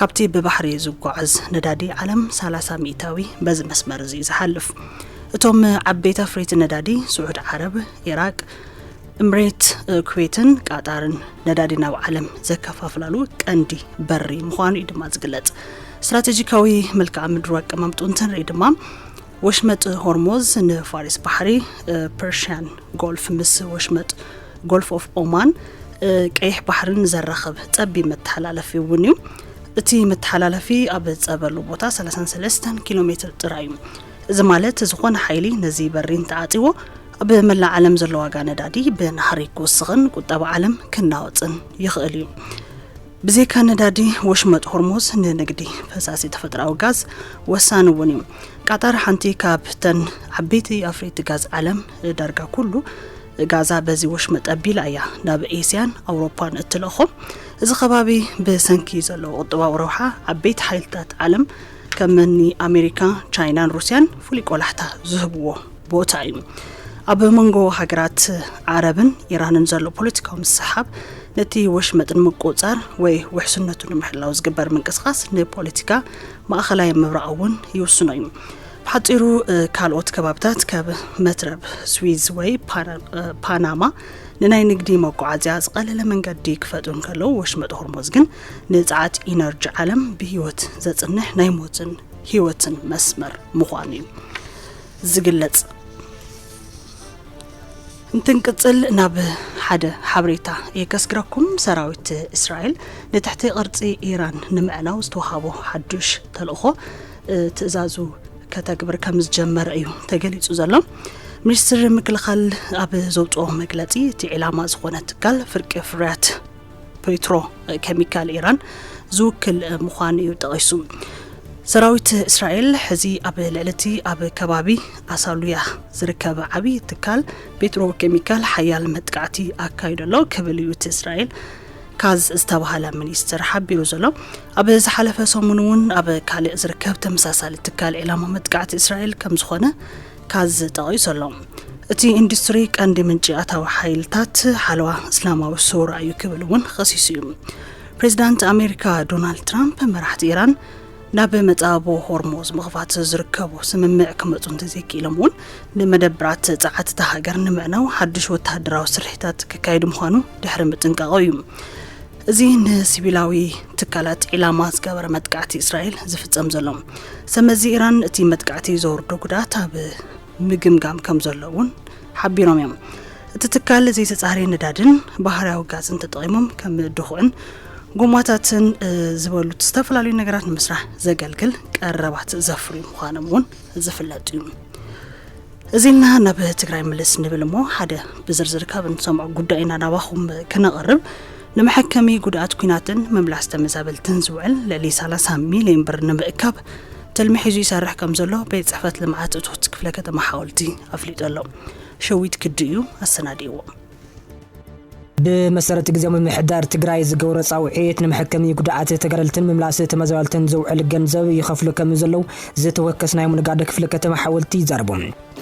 ካብቲ ብባሕሪ ዝጓዓዝ ነዳዲ ዓለም ሰላሳ ሚእታዊ በዚ መስመር እዚ እዩ ዝሓልፍ። እቶም ዓበይቲ ኣፍረይቲ ነዳዲ ስዑድ ዓረብ፣ ኢራቅ፣ እምሬት፣ ኩዌትን ቃጣርን ነዳዲ ናብ ዓለም ዘከፋፍላሉ ቀንዲ በሪ ምዃኑ እዩ ድማ ዝግለጽ። ስትራቴጂካዊ መልክዓ ምድሩ ኣቀማምጡ እንትንርኢ ድማ፣ ወሽመጥ ሆርሙዝ ንፋሪስ ባሕሪ፣ ፐርሽያን ጎልፍ ምስ ወሽመጥ ጎልፍ ኦፍ ኦማን፣ ቀይሕ ባሕርን ዘራኽብ ጸቢብ መተሓላለፊ እውን እዩ። እቲ መተሓላለፊ ኣብ ጸበሉ ቦታ ሰላሳን ሰለስተን ኪሎ ሜትር ጥራይ እዩ። እዚ ማለት፣ ዝኾነ ሓይሊ ነዚ በሪ እንተዓጺዎ፣ ኣብ መላእ ዓለም ዘሎ ዋጋ ነዳዲ ብናህሪ ክውስኽን ቁጠባ ዓለም ክናወጽን ይኽእል እዩ። ብዘይካ ነዳዲ፣ ወሽመጥ ሆርሙዝ ንንግዲ ፈሳሲ ተፈጥሮኣዊ ጋዝ ወሳኒ እውን እዩ። ቃጣር ሓንቲ ካብተን ዓበይቲ ኣፍረይቲ ጋዝ ዓለም፣ ዳርጋ ኩሉ ጋዛ በዚ ወሽመጥ ኣቢላ እያ ናብ ኤስያን ኣውሮፓን እትልእኾ። እዚ ከባቢ ብሰንኪ ዘለዎ ቁጠባዊ ረብሓ ዓበይቲ ሓይልታት ዓለም ከም እኒ ኣሜሪካ፣ ቻይናን ሩስያን ፍሉይ ቆላሕታ ዝህብዎ ቦታ እዩ። ኣብ መንጎ ሃገራት ዓረብን ኢራንን ዘሎ ፖለቲካዊ ምስሕሓብ ነቲ ወሽመጥ ንምቁጽጻር ወይ ውሕስነቱ ንምሕላው ዝግበር ምንቅስቓስ ንፖለቲካ ማእኸላይ ምብራቕ እውን ይውስኖ እዩ። ብሓጺሩ፣ ካልኦት ከባብታት ካብ መትረብ ስዊዝ ወይ ፓናማ ንናይ ንግዲ መጓዓዝያ ዝቐለለ መንገዲ ክፈጥሩ እንከለዉ፣ ወሽመጥ ሆርሙዝ ግን ንጸዓት ኢነርጂ ዓለም ብህይወት ዘጽንሕ ናይ ሞትን ህይወትን መስመር ምዃኑ እዩ ዝግለጽ። እንትንቅጽል ናብ ሓደ ሓበሬታ እየ ከስግረኩም። ሰራዊት እስራኤል ንትሕቲ ቅርጺ ኢራን ንምዕናው ዝተዋሃቦ ሓዱሽ ተልእኾ ትእዛዙ ከተግብር ከም ዝጀመረ እዩ ተገሊጹ ዘሎ። ሚኒስትር ምክልኻል ኣብ ዘውፅኦ መግለፂ፣ እቲ ዒላማ ዝኾነ ትካል ፍርቂ ፍርያት ፔትሮ ኬሚካል ኢራን ዝውክል ምዃኑ እዩ ጠቒሱ። ሰራዊት እስራኤል ሕዚ ኣብ ልዕሊ እቲ ኣብ ከባቢ ኣሳሉያ ዝርከብ ዓብዪ ትካል ፔትሮ ኬሚካል ሓያል መጥቃዕቲ ኣካይዱ ኣሎ ክብል እዩ እቲ እስራኤል ካዝ ዝተባህለ ሚኒስትር ሓቢሩ ዘሎ። ኣብ ዝሓለፈ ሰሙን እውን ኣብ ካልእ ዝርከብ ተመሳሳሊ ትካል ዒላማ መጥቃዕቲ እስራኤል ከም ዝኾነ ካዝ ጠቒሱ ኣሎ። እቲ ኢንዱስትሪ ቀንዲ ምንጪ ኣታዊ ሓይልታት ሓለዋ እስላማዊ ሱራ እዩ ክብል እውን ኸሲሱ እዩ። ፕሬዚዳንት ኣሜሪካ ዶናልድ ትራምፕ መራሕቲ ኢራን ናብ መጻቦ ሆርሙዝ ምኽፋት ዝርከቡ ስምምዕ ክመጹ እንተዘይክኢሎም እውን ንመደብራት ጸዓት እታ ሃገር ንምዕናው ሓድሽ ወተሃደራዊ ስርሒታት ክካየድ ምዃኑ ድሕሪ ምጥንቃቑ እዩ። እዚ ንሲቪላዊ ትካላት ዒላማ ዝገበረ መጥቃዕቲ እስራኤል ዝፍጸም ዘሎ። ሰመዚ ኢራን እቲ መጥቃዕቲ ዘውርዶ ጉድኣት ኣብ ምግምጋም ከም ዘሎ እውን ሓቢሮም እዮም። እቲ ትካል ዘይተጻረየ ነዳድን ባህርያዊ ጋዝን ተጠቒሞም ከም ድኹዕን ጎማታትን፣ እ፣ ዝበሉት ዝተፈላለዩ ነገራት ንምስራሕ ዘገልግል ቀረባት ዘፍርዩ ምዃኖም እውን ዝፍለጥ እዩ። እዚ ኢልና ናብ ትግራይ ምልስ ንብል እሞ፣ ሓደ ብዝርዝር ካብ እንሰምዖ ጉዳይ ኢና ናባኹም ክነቕርብ። ንመሐከሚ ጉድኣት ኲናትን ምምላስ ተመዛበልትን ዝውዕል ልዕሊ ሰላሳ ሚልዮን ብር ንምእካብ ትልሚ ሒዙ ይሰርሕ ከም ዘሎ ቤት ጽሕፈት ልምዓት እቶት ክፍለ ከተማ ሓወልቲ ኣፍሊጡ ኣሎ። ሸዊት ክዱ እዩ ኣሰናዲእዎ። ብመሰረት ግዜ ምምሕዳር ትግራይ ዝገብሮ ጻውዒት፣ ንመሐከሚ ጉድኣት ተጋደልትን ምምላስ ተመዛበልትን ዝውዕል ገንዘብ ይኸፍሉ ከም ዘለዉ ዝተወከስ ናይ ምንጋደ ክፍለ ከተማ ሓወልቲ ይዛረቡ።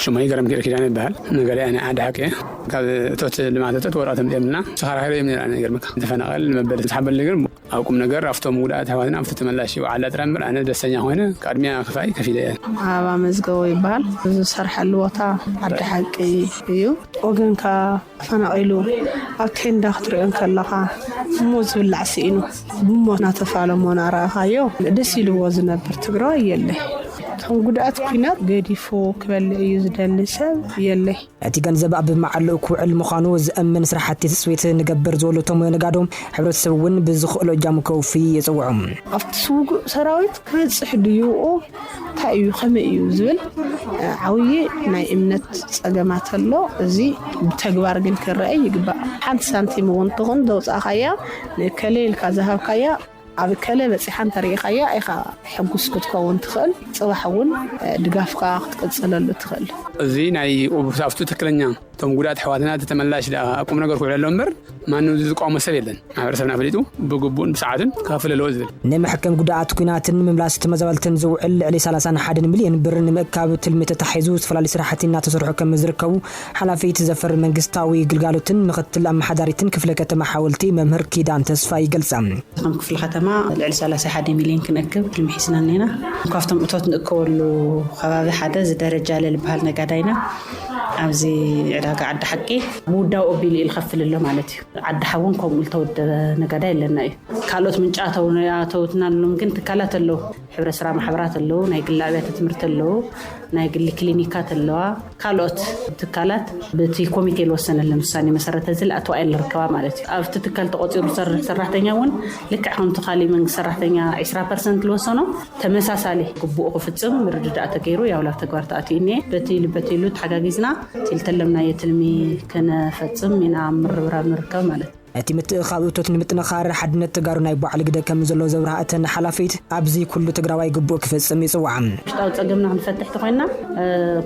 ሽመይ ገረም ኪዳነ ይበሃል። ነጋዳይ ኣነ ዓዲ ሓቂ እየ። ካብ እቶት ልምዓት እቶት ወረቐት ኣምፂኦምልና ተኸራኺረ እዮም ነይራ። ይገርመካ፣ ተፈናቐል መበል ዝሓበል ነገር ኣብ ቁም ነገር ኣብቶም ጉድኣት ኣሕዋትና ኣብቲ ተመላሽ ይውዓላ ጥራይ እምበር ኣነ ደስተኛ ኮይነ ቅድሚያ ክፋይ ከፊለ እየ። ኣበባ መዝገቦ ይበሃል። ዝሰርሐሉ ቦታ ዓዲ ሓቂ እዩ። ወገንካ ተፈናቒሉ ኣብ ቴንዳ ክትሪኦ እንከለኻ እሞ ዝብላዕ ስኢኑ ብሞ እናተፋለሞ እናረኣኻዮ ደስ ኢልዎ ዝነብር ትግራዋይ የለ። እቶም ጉድኣት ኲናት ገዲፉ ክበልዕ እዩ ዝደሊ ሰብ የለ። እቲ ገንዘብ ኣብ መዓልኡ ክውዕል ምዃኑ ዝእምን ስራሕቲ ትፅቢት ንገብር ዝበሉ እቶም ነጋዶ፣ ሕብረተሰብ እውን ብዝኽእሎ እጃሙ ከውፊ የፅውዑ። ኣብቲ ስውጉእ ሰራዊት ክበፅሕ ድዩ? እንታይ እዩ? ከመይ እዩ? ዝብል ዓብዪ ናይ እምነት ፀገማት ኣሎ። እዚ ብተግባር ግን ክረአ ይግባእ። ሓንቲ ሳንቲም እውን ትኹን ዘውፃእኻያ ንእከለ ኢልካ ዝሃብካያ ኣብ እከለ በፂሓ እንተሪኢኻያ ኢኻ ሕጉስ ክትከውን ትኽእል። ፅባሕ እውን ድጋፍካ ክትቅፅለሉ ትኽእል። እዚ ናይ ኣብቲ ትክክለኛ እቶም ጉዳት ኣሕዋትና እቲ ተመላሽ ደኣ ቁም ነገር ክውዕለሎም እምበር ማንም ዝቃወሞ ሰብ የለን። ማሕበረሰብና ፈሊጡ ብግቡእን ብሰዓትን ክኸፍል ኣለዎ ዝብል። ንመሐከም ጉዳኣት ኲናትን ምምላስ ተመዛበልትን ዝውዕል ልዕሊ ሰላሳን ሓደን ሚልዮን ብር ንምእካብ ትልሚ ተታሒዙ ዝተፈላለዩ ስራሕቲ እናተሰርሑ ከም ዝርከቡ ሓላፊት ዘፈር መንግስታዊ ግልጋሎትን ምክትል ኣመሓዳሪትን ክፍለ ከተማ ሓወልቲ መምህር ኪዳን ተስፋ ይገልጻ። ከም ክፍለ ከተማ ልዕሊ ሰላሳ ሓደ ሚልዮን ክንእክብ ትልሚ ሒዝና እኒና። ካብቶም እቶት ንእከበሉ ከባቢ ሓደ እዚ ደረጃ ለልበሃል ነጋዳይና ኣብዚ ዕዳጋ ዓዲ ሓቂ ብውዳው ኣቢሉ እዩ ዝኸፍል ኣሎ ማለት እዩ። ዓዲ ሓውን ከምኡ ዝተወደበ ነጋዳይ ኣለና እዩ። ካልኦት ምንጪ ኣተው-፣ ኣተውትና ኣለዎም ግን ትካላት ኣለዉ። ሕብረት ስራ ማሕበራት ኣለዉ፣ ናይ ግሊ ኣብያተ ትምህርቲ ኣለዉ፣ ናይ ግሊ ክሊኒካት ኣለዋ። ካልኦት ትካላት በቲ ኮሚቴ ዝወሰነለን ውሳኔ መሰረት እዚ ዝኣተዋ እየን ዝርከባ ማለት እዩ። ኣብቲ ትካል ተቆፂሩ ዝሰርሕ ሰራሕተኛ እውን ልክዕ ከምቲ ካሊእ መንግስቲ ሰራሕተኛ ዕስራ ፐርሰንት ዝወሰኖ ተመሳሳሊ ግቡኡ ክፍፅም ምርድዳእ ተገይሩ ያው ላብ ተግባር ተኣትዩ እኒአ። በቲ ኢሉ በቲ ኢሉ ተሓጋጊዝና እቲ ዝተለምናዮ ትልሚ ክነፈፅም ኢና ኣብ ምርብራብ ንርከብ ማለት እዩ። እቲ ምትእኻብ እቶት ንምጥንኻር ሓድነት ተጋሩ ናይ ባዕሉ ግደ ከም ዘሎ ዘብርሃ እተን ሓላፊት፣ ኣብዚ ኩሉ ትግራዋይ ግቡእ ክፍጽም ይጽውዓ። ውሽጣዊ ጸገምና ክንፈትሕ ተኾይንና፣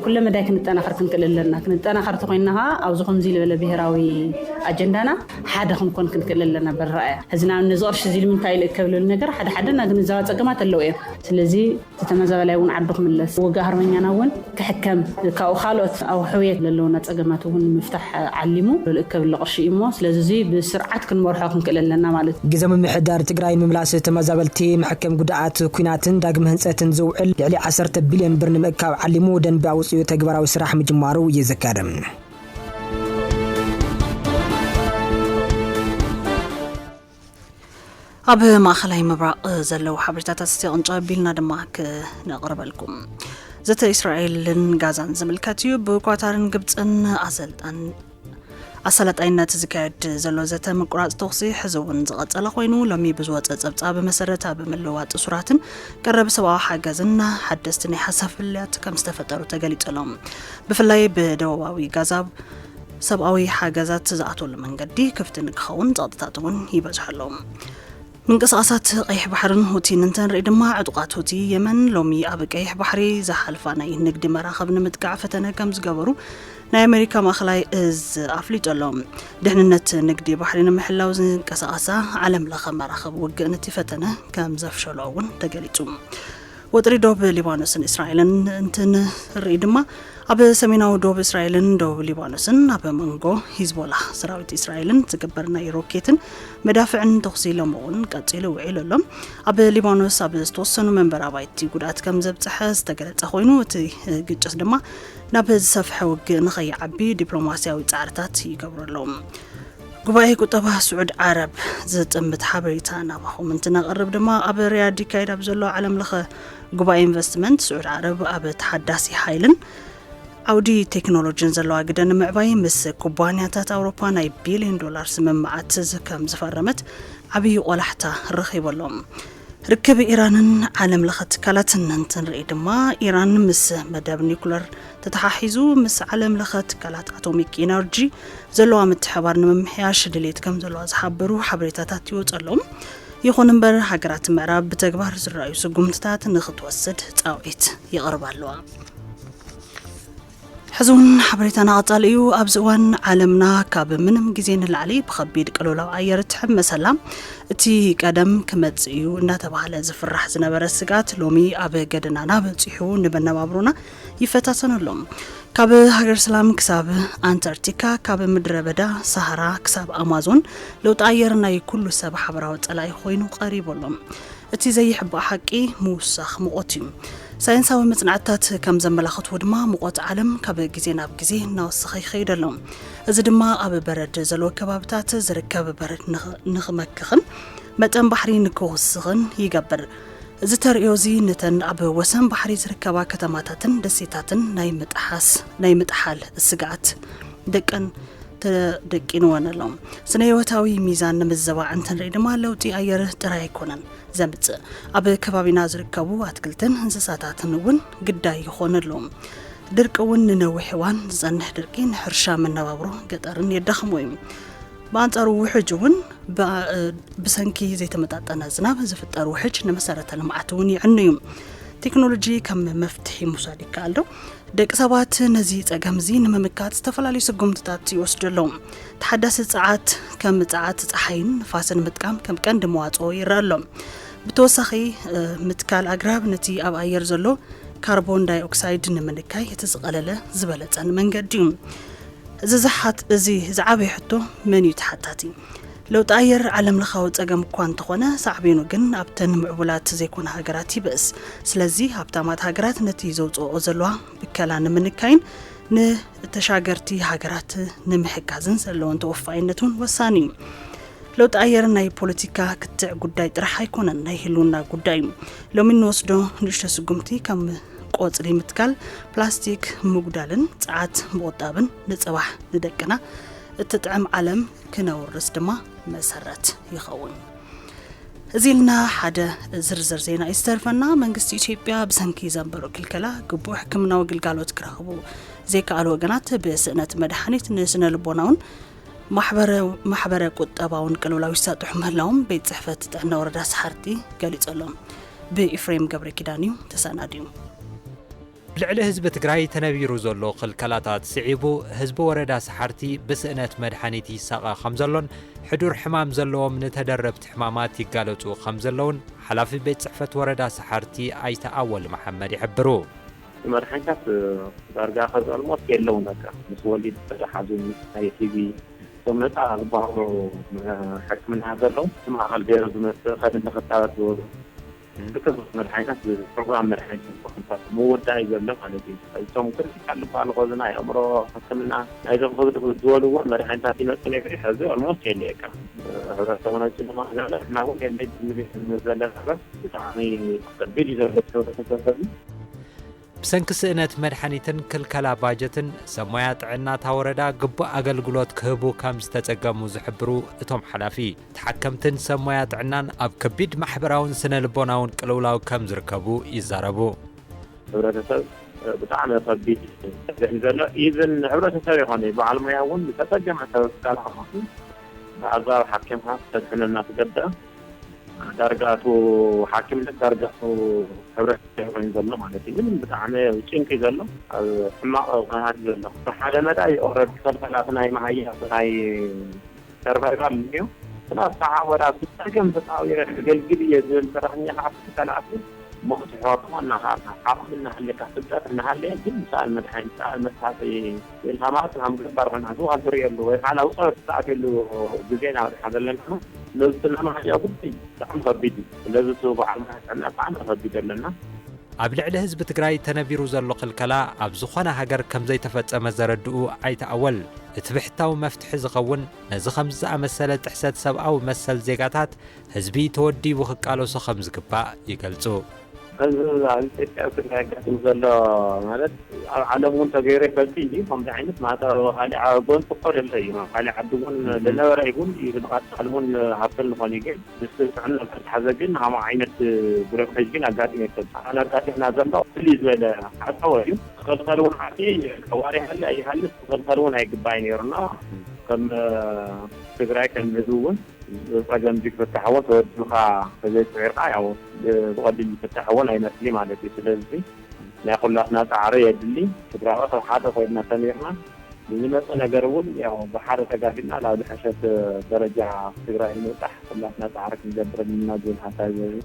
ኩለ መዳይ ክንጠናኸር ክንክእል ኣለና። ክንጠናኸር ተኾይንና ኸዓ ኣብዚ ከምዚ ዝበለ ብሄራዊ ኣጀንዳና ሓደ ክንኮን ክንክእል ኣለና። በረኣያ ሕዚ ንኣብነት እዚ ቅርሺ እዚ ንምንታይ ይልእከብ ዝብል ነገር ሓደ ሓደ ናይ ግንዛበ ጸገማት ኣለዉ እዮም። ስለዚ እቲ ተመዛበላይ እውን ዓዱ ክምለስ፣ ውግእ ሃርበኛና እውን ክሕከም፣ ካብኡ ካልኦት ኣብ ሕውየት ዘለውና ጸገማት እውን ንምፍታሕ ዓሊሙ ዝልእከብ ኣሎ ቅርሺ እዩ እሞ፣ ስለዚ እዚ ብስርዓት ክንመርሖ ክንክእል ኣለና ማለት እዩ። ግዜ ምምሕዳር ትግራይ ንምምላስ ተመዛበልቲ፣ መሐከም ጉድኣት ኲናትን ዳግመ ህንፀትን ዝውዕል ልዕሊ ዓሰርተ ቢልዮን ብር ንምእካብ ዓሊሙ ደንቢ ኣውፂኡ ተግባራዊ ስራሕ ምጅማሩ ይዝከር። ኣብ ማእኸላይ ምብራቕ ዘለዉ ሓበሬታታት እስቲ ቅንጨብ ኣቢልና ድማ ክነቕርበልኩም። ዘተ እስራኤልን ጋዛን ዝምልከት እዩ። ብኳታርን ግብፅን ኣሰልጣን ኣሳላጣይነት ዝካየድ ዘሎ ዘተ ምቁራፅ ተኹሲ ሕዚ እውን ዝቐፀለ ኮይኑ፣ ሎሚ ብዝወፀ ፀብፃብ መሰረት ኣብ ምልውዋጥ እሱራትን ቀረብ ሰብኣዊ ሓገዝን ሓደስቲ ናይ ሓሳብ ፍልልያት ከም ዝተፈጠሩ ተገሊፁ ኣሎ። ብፍላይ ብደቡባዊ ጋዛ ሰብኣዊ ሓገዛት ዝኣትወሉ መንገዲ ክፍቲ ንክኸውን ፀቕጥታት እውን ይበዝሑ ኣለዉ። ምንቅስቓሳት ቀይሕ ባሕርን ሁቲን እንተንርኢ ድማ፣ ዕጡቓት ሁቲ የመን ሎሚ ኣብ ቀይሕ ባሕሪ ዝሓልፋ ናይ ንግዲ መራኽብ ንምጥቃዕ ፈተነ ከም ዝገበሩ ናይ ኣሜሪካ ማእኸላይ እዝ ኣፍሊጡ ኣሎ። ድሕንነት ንግዲ ባሕሪ ንምሕላው ዝንቀሳቐሳ ዓለም ለኸ መራኽብ ውግእ ነቲ ፈተነ ከም ዘፍሸሎ እውን ተገሊጹ። ወጥሪ ዶብ ሊባኖስን እስራኤልን እንትንርኢ ድማ፣ ኣብ ሰሜናዊ ዶብ እስራኤልን ዶብ ሊባኖስን ኣብ መንጎ ሂዝቦላ ሰራዊት እስራኤልን ዝግበር ናይ ሮኬትን መዳፍዕን ተኹሲ ሎሚ እውን ቀጺሉ ውዒሉ ኣሎ። ኣብ ሊባኖስ ኣብ ዝተወሰኑ መንበሪ ኣባይቲ ጉድኣት ከም ዘብጽሐ ዝተገለጸ ኮይኑ፣ እቲ ግጭት ድማ ናብ ዝሰፍሐ ውግእ ንኸይዓቢ ዲፕሎማስያዊ ጻዕርታት ይገብሩ ኣለዉ። ጉባኤ ቁጠባ ስዑድ ዓረብ ዝጥምት ሓበሬታ ናባኹም እንትነቕርብ ድማ፣ ኣብ ሪያድ ይካየድ ኣብ ዘሎ ዓለም ለኸ ጉባኤ ኢንቨስትመንት፣ ስዑድ ዓረብ ኣብ ተሓዳሲ ሓይልን ዓውዲ ቴክኖሎጂን ዘለዋ ግደ ንምዕባይ ምስ ኩባንያታት ኣውሮፓ ናይ ቢልዮን ዶላር ስምምዓት ዝ-፣ ከም ዝፈረመት ዓብዪ ቆላሕታ ረኺቡ ኣሎ። ርክብ ኢራንን ዓለም ለኸ ትካላትን እንትንርኢ ድማ፣ ኢራን ምስ መደብ ኒኩለር ተተሓሒዙ ምስ ዓለም ለኸ ትካላት ኣቶሚክ ኢነርጂ ዘለዋ ምትሕባር ንምምሕያሽ ድሌት ከም ዘለዋ ዝሓበሩ ሓበሬታታት ይወፁ ኣለዉ። ይኹን እምበር፣ ሃገራት ምዕራብ ብተግባር ዝረኣዩ ስጉምትታት ንክትወስድ ጻውዒት ይቕርባ ኣለዋ። ሕዚ እውን ሓበሬታና ቀጻሊ እዩ። ኣብዚ እዋን ዓለምና ካብ ምንም ግዜ ንላዕሊ ብኸቢድ ቅልውላው ኣየር ትሕመስ ኣላ። እቲ ቀደም ክመጽእ እዩ እናተባህለ ዝፍራሕ ዝነበረ ስግኣት ሎሚ ኣብ ገደናና በጺሑ ንመነባብሮና ይፈታተን ኣሎ። ካብ ሃገር ሰላም ክሳብ ኣንታርክቲካ፣ ካብ ምድረ በዳ ሰሃራ ክሳብ ኣማዞን ለውጢ ኣየር ናይ ኩሉ ሰብ ሓበራዊ ጸላኢ ኮይኑ ቀሪቡ ኣሎ። እቲ ዘይሕባእ ሓቂ ምውሳኽ ሙቐት እዩ። ሳይንሳዊ መጽናዕትታት ከም ዘመላኽትዎ ድማ፣ ሙቐት ዓለም ካብ ግዜ ናብ ግዜ እናወሰኸ ይኸይድ ኣሎ። እዚ ድማ ኣብ በረድ ዘለዎ ከባብታት ዝርከብ በረድ ንኽ-፣ ንኽመክኽን መጠን ባሕሪ ንክውስኽን ይገብር። እዚ ተርእዮ እዚ ነተን ኣብ ወሰን ባሕሪ ዝርከባ ከተማታትን ደሴታትን ናይ ምጥሓስ፣ ናይ ምጥሓል ስግኣት ደቀን ተደቂንወን ኣሎ። ስነ ህይወታዊ ሚዛን ንምዝባዕ እንትንርኢ ድማ፣ ለውጢ ኣየር ጥራይ ኣይኮነን ዘምጽእ፣ ኣብ ከባቢና ዝርከቡ ኣትክልትን እንስሳታትን እውን ግዳይ ይኾኑ ኣለዉ። ድርቂ እውን ንነዊሕ እዋን ዝጸንሕ ድርቂ ንሕርሻ መነባብሮ ገጠርን የዳኽሞ እዩ። ብኣንጻሩ ውሕጅ እውን ብ-፣ ብሰንኪ ዘይተመጣጠነ ዝናብ ዝፍጠር ውሕጅ ንመሰረተ ልምዓት እውን ይዕኑ እዩ። ቴክኖሎጂ ከም መፍትሒ ምውሳድ ይከኣል ዶ? ደቂ ሰባት ነዚ ጸገም እዚ ንምምካት ዝተፈላለዩ ስጉምትታት ይወስዱ ኣለዉ። ተሓዳሲ ጸዓት ከም ጸዓት ጸሓይን ንፋስን ምጥቃም ከም ቀንዲ መዋጽኦ ይረአ ኣሎ። ብተወሳኺ፣ እ፣ ምትካል ኣግራብ ነቲ ኣብ ኣየር ዘሎ ካርቦን ዳይኦክሳይድ ንምንካይ እቲ ዝቐለለ ዝበለጸን መንገዲ እዩ። እዚ ዝሓት-፣ እዚ ዝዓበየ ሕቶ መን እዩ ተሓታቲ? ለውጢ ኣየር ዓለም ለኻዊ ጸገም እኳ እንተኾነ፣ ሳዕቤኑ ግን ኣብተን ምዕቡላት ዘይኮና ሃገራት ይብእስ። ስለዚ ሃብታማት ሃገራት ነቲ ዘውጽኦ ዘለዋ ብከላ ንምንካይን ንተሻገርቲ ሃገራት ንምሕጋዝን ዘለወን ተወፋይነት እውን ወሳኒ እዩ። ለውጢ ኣየር ናይ ፖለቲካ ክትዕ ጉዳይ ጥራሕ ኣይኮነን፣ ናይ ህልውና ጉዳይ እዩ። ሎሚ እንወስዶ ንእሽቶ ስጉምቲ ከም ቆጽሊ ምትካል፣ ፕላስቲክ ምጉዳልን ጸዓት ምቑጣብን ንጽባሕ ንደቅና እትጥዕም ዓለም ክነውርስ ድማ መሰረት ይኸውን። እዚ ኢልና ሓደ ዝርዝር ዜና እዩ ዝተርፈና። መንግስቲ ኢትዮጵያ ብሰንኪ ዘንበሮ ክልከላ ግቡእ ሕክምናዊ ግልጋሎት ክረኽቡ ዘይከኣሉ ወገናት ብስእነት መድሓኒት ንስነ ልቦናውን ማሕበረ ማሕበረ ቁጠባውን ቅልውላው ይሳጥሑ ምህላዎም ቤት ጽሕፈት ጥዕና ወረዳ ሰሓርቲ ገሊጹ ኣሎ። ብኢፍሬም ገብረ ኪዳን እዩ ተሰናድዩ። ልዕሊ ህዝቢ ትግራይ ተነቢሩ ዘሎ ክልከላታት ስዒቡ፣ ህዝቢ ወረዳ ሰሓርቲ ብስእነት መድሓኒት ይሳቐ ከም ዘሎን ሕዱር ሕማም ዘለዎም ንተደረብቲ ሕማማት ይጋለጹ ከም ዘለውን ሓላፊ ቤት ጽሕፈት ወረዳ ሰሓርቲ ኣይተ ኣወል መሓመድ ይሕብሩ። መድሓኒታት ዳርጋ ከዚ ኦልሞስት የለውን። በቃ ምስ ወሊድ ዝተተሓዙ ናይ ቲቪ እቶም ነፃ ዝበሃሉ ሕክምና ዘለዉ እቲ ማእኸል ገይሩ ዝመፅእ ከድሊ ክታበት ዝበሉ ብክብ መድሓኒታት ፕሮግራም መድሓኒት ምውዳእ እዩ ዘሎ ማለት እዩ። እቶም ክሪቲካል ዝበሃሉ ከዚ ናይ ኣእምሮ ሕክምና ናይዞም ክብድ ዝበልዎ መድሓኒታት ይመፁ ነይሩ። ሕዚ ኦልሞስት የለ በቃ። ሕብረተሰቡ ናይ ጭልማ ዝብለ ሕና እውን የለ ዘለና ብጣዕሚ ከቢድ እዩ ዘሎ ሕብረተሰብ። ብሰንኪ ስእነት መድሓኒትን ክልከላ ባጀትን ሰብ ሞያ ጥዕና እታ ወረዳ ግቡእ ኣገልግሎት ክህቡ ከም ዝተጸገሙ ዝሕብሩ እቶም ሓላፊ፣ ተሓከምትን ሰብ ሞያ ጥዕናን ኣብ ከቢድ ማሕበራውን ስነ ልቦናውን ቅልውላው ከም ዝርከቡ ይዛረቡ። ሕብረተሰብ ብጣዕሚ ከቢድ እዩ ዘሎ። ኢቭን ሕብረተሰብ ይኾነ በዓል ሞያ እውን ዝተጸገመ ሰብ ስጋል ብኣግባብ ሓኪምካ ክተድሕነና ትገብር ዳርጋ እቱ ሓኪምነት ዳርጋ እቱ ሕብረተሰብ ኮይኑ ዘሎ ማለት እዩ። ግን ብጣዕሚ ጭንቂ ዘሎ ኣብ ሕማቕ ኩነታት ዘሎ ብሓደ መዳይ ኦረዲ ከልከላት ናይ መሃያ ናይ ሰርቫይቫል እዩ። ስላ ሰሓ ወዳ ብፀገም ተፃዊረ ክገልግል እየ ዝብል ሰራሕኛ ከዓ ተላኣት ሞት ሕዋትሞ እናሃልካ ዓቕሚ እናሃለካ ፍልጠት እናሃለየ ግን ሰኣል መድሓኒት ሰኣል መሳጢ ኢልካ ማለት ከም ገባር ኮይና ዝውሃ ትርእየሉ ወይ ከዓ ናብ ፀወት ትኣትየሉ ግዜ ኢና በፂሓ ዘለና። ነዚ ስለማሕያ ጉዳይ ብጣዕሚ ከቢድ እዩ። ስለዚ እቲ በዓል ሞያ ጥዕና ብጣዕሚ ከቢድ ኣለና። ኣብ ልዕሊ ህዝቢ ትግራይ ተነቢሩ ዘሎ ክልከላ ኣብ ዝኾነ ሃገር ከም ዘይተፈጸመ ዘረድኡ ኣይተ ኣወል፣ እቲ ብሕታዊ መፍትሒ ዝኸውን ነዚ ከምዚ ዝኣመሰለ ጥሕሰት ሰብኣዊ መሰል ዜጋታት ህዝቢ ተወዲቡ ክቃለሶ ከም ዝግባእ ይገልጹ። ሕዚ ኣብ ኢትዮጵያ ኣብ ትግራይ ኣጋጢሙ ዘሎ ማለት ኣብ ዓለም እውን ተገይሩ ይፈልጥ እዩ። ከምዚ ዓይነት ማእሰሪ ኣብ ካሊእ ጎን ትኮ ደሎ እዩ። ኣብ ካሊእ ዓዲ እውን ዝነበረ ይኹን እዩ ዝመቐጽል እውን ሃብትን ዝኾነ ግን ምስ ጥዕና ዝተሓዘ ግን ሃማ ዓይነት ብረክተጅ ግን ኣጋጢሙ ይፈልጥ። ኣነ ኣጋጢምና ዘሎ ፍልይ ዝበለ ሓፀወ እዩ። ክኸልከል እውን ዓዲ ዋሪ ሃለ ኣይሃልስ ክኸልከል እውን ኣይግባይ ነይሩና ከም ትግራይ ከም ህዝቢ እውን ጸገም ዝፍታሕ እውን ተወዲብካ ተዘይፅዒርካ ያው ብቐሊል ዝፍታሕ እውን ኣይመስሊ ማለት እዩ። ስለዚ ናይ ኩላትና ፃዕሪ የድሊ። ትግራዋይ ካብ ሓደ ኮይና ሰሚርና ንዝመፀ ነገር እውን ያው ብሓደ ተጋዲልና ናብ ዝሐሸት ደረጃ ትግራይ ንምብፃሕ ኩላትና ፃዕሪ ክንገብር ኣለና ዝብል ሓሳብ እዩ።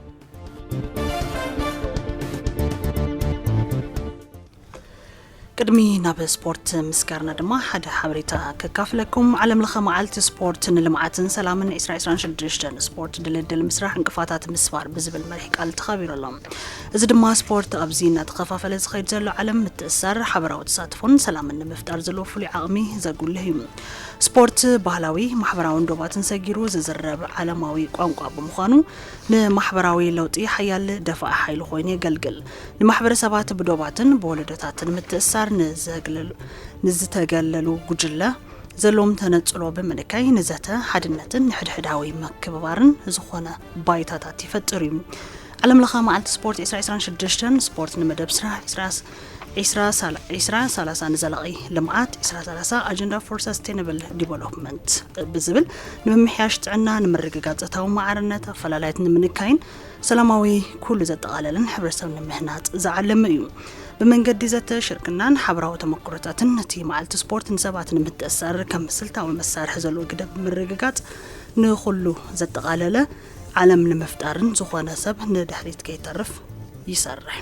ቅድሚ ናብ ስፖርት ምስጋርና ድማ ሓደ ሓበሬታ ከካፍለኩም። ዓለም ለኸ መዓልቲ ስፖርት ንልምዓትን ሰላምን ዕስራ ዕስራን ሽዱሽተን ስፖርት ድልድል ምስራሕ ዕንቅፋታት ምስባር ብዝብል መሪሕ ቃል ተኸቢሩ ኣሎ። እዚ ድማ ስፖርት ኣብዚ እናተኸፋፈለ ዝኸይድ ዘሎ ዓለም ምትእሳር፣ ሓበራዊ ተሳትፎን ሰላምን ንምፍጣር ዘለዎ ፍሉይ ዓቕሚ ዘጉልህ እዩ። ስፖርት ባህላዊ፣ ማሕበራውን ዶባትን ሰጊሩ ዝዝረብ ዓለማዊ ቋንቋ ብምዃኑ ንማሕበራዊ ለውጢ ሓያል ደፋኢ ሓይሊ ኮይኑ የገልግል። ንማሕበረሰባት ብዶባትን ብወለዶታትን ምትእሳር ንዝተገለሉ ጉጅለ ዘለዎም ተነጽሎ ብምንካይ ንዘተ ሓድነትን ንሕድሕዳዊ ምክብባርን ዝኾነ ባይታታት ይፈጥር እዩ። ዓለም ለኸ መዓልቲ ስፖርት ዕስራ ዕስራን ሽዱሽተን ስፖርት ንመደብ ስራሕ ዕስራ ሰላሳ ንዘላቒ ልምዓት ዕስራ ሰላሳ ኣጀንዳ ፎር ሰስቴነብል ዲቨሎፕመንት ብዝብል ንምምሕያሽ ጥዕና ንምርግጋፅ ፆታዊ ማዕርነት ኣፈላላይት ንምንካይን ሰላማዊ ኩሉ ዘጠቓለለን ሕብረተሰብ ንምህናፅ ዝዓለመ እዩ። ብመንገዲ ዘተ ሽርክናን ሓበራዊ ተመክሮታትን ነቲ መዓልቲ ስፖርት ንሰባት ንምትእሳር ከም ስልታዊ መሳርሒ ዘለዎ ግደ ብምርግጋፅ ንኹሉ ዘጠቓለለ ዓለም ንምፍጣርን ዝኾነ ሰብ ንድሕሪት ከይተርፍ ይሰርሕ።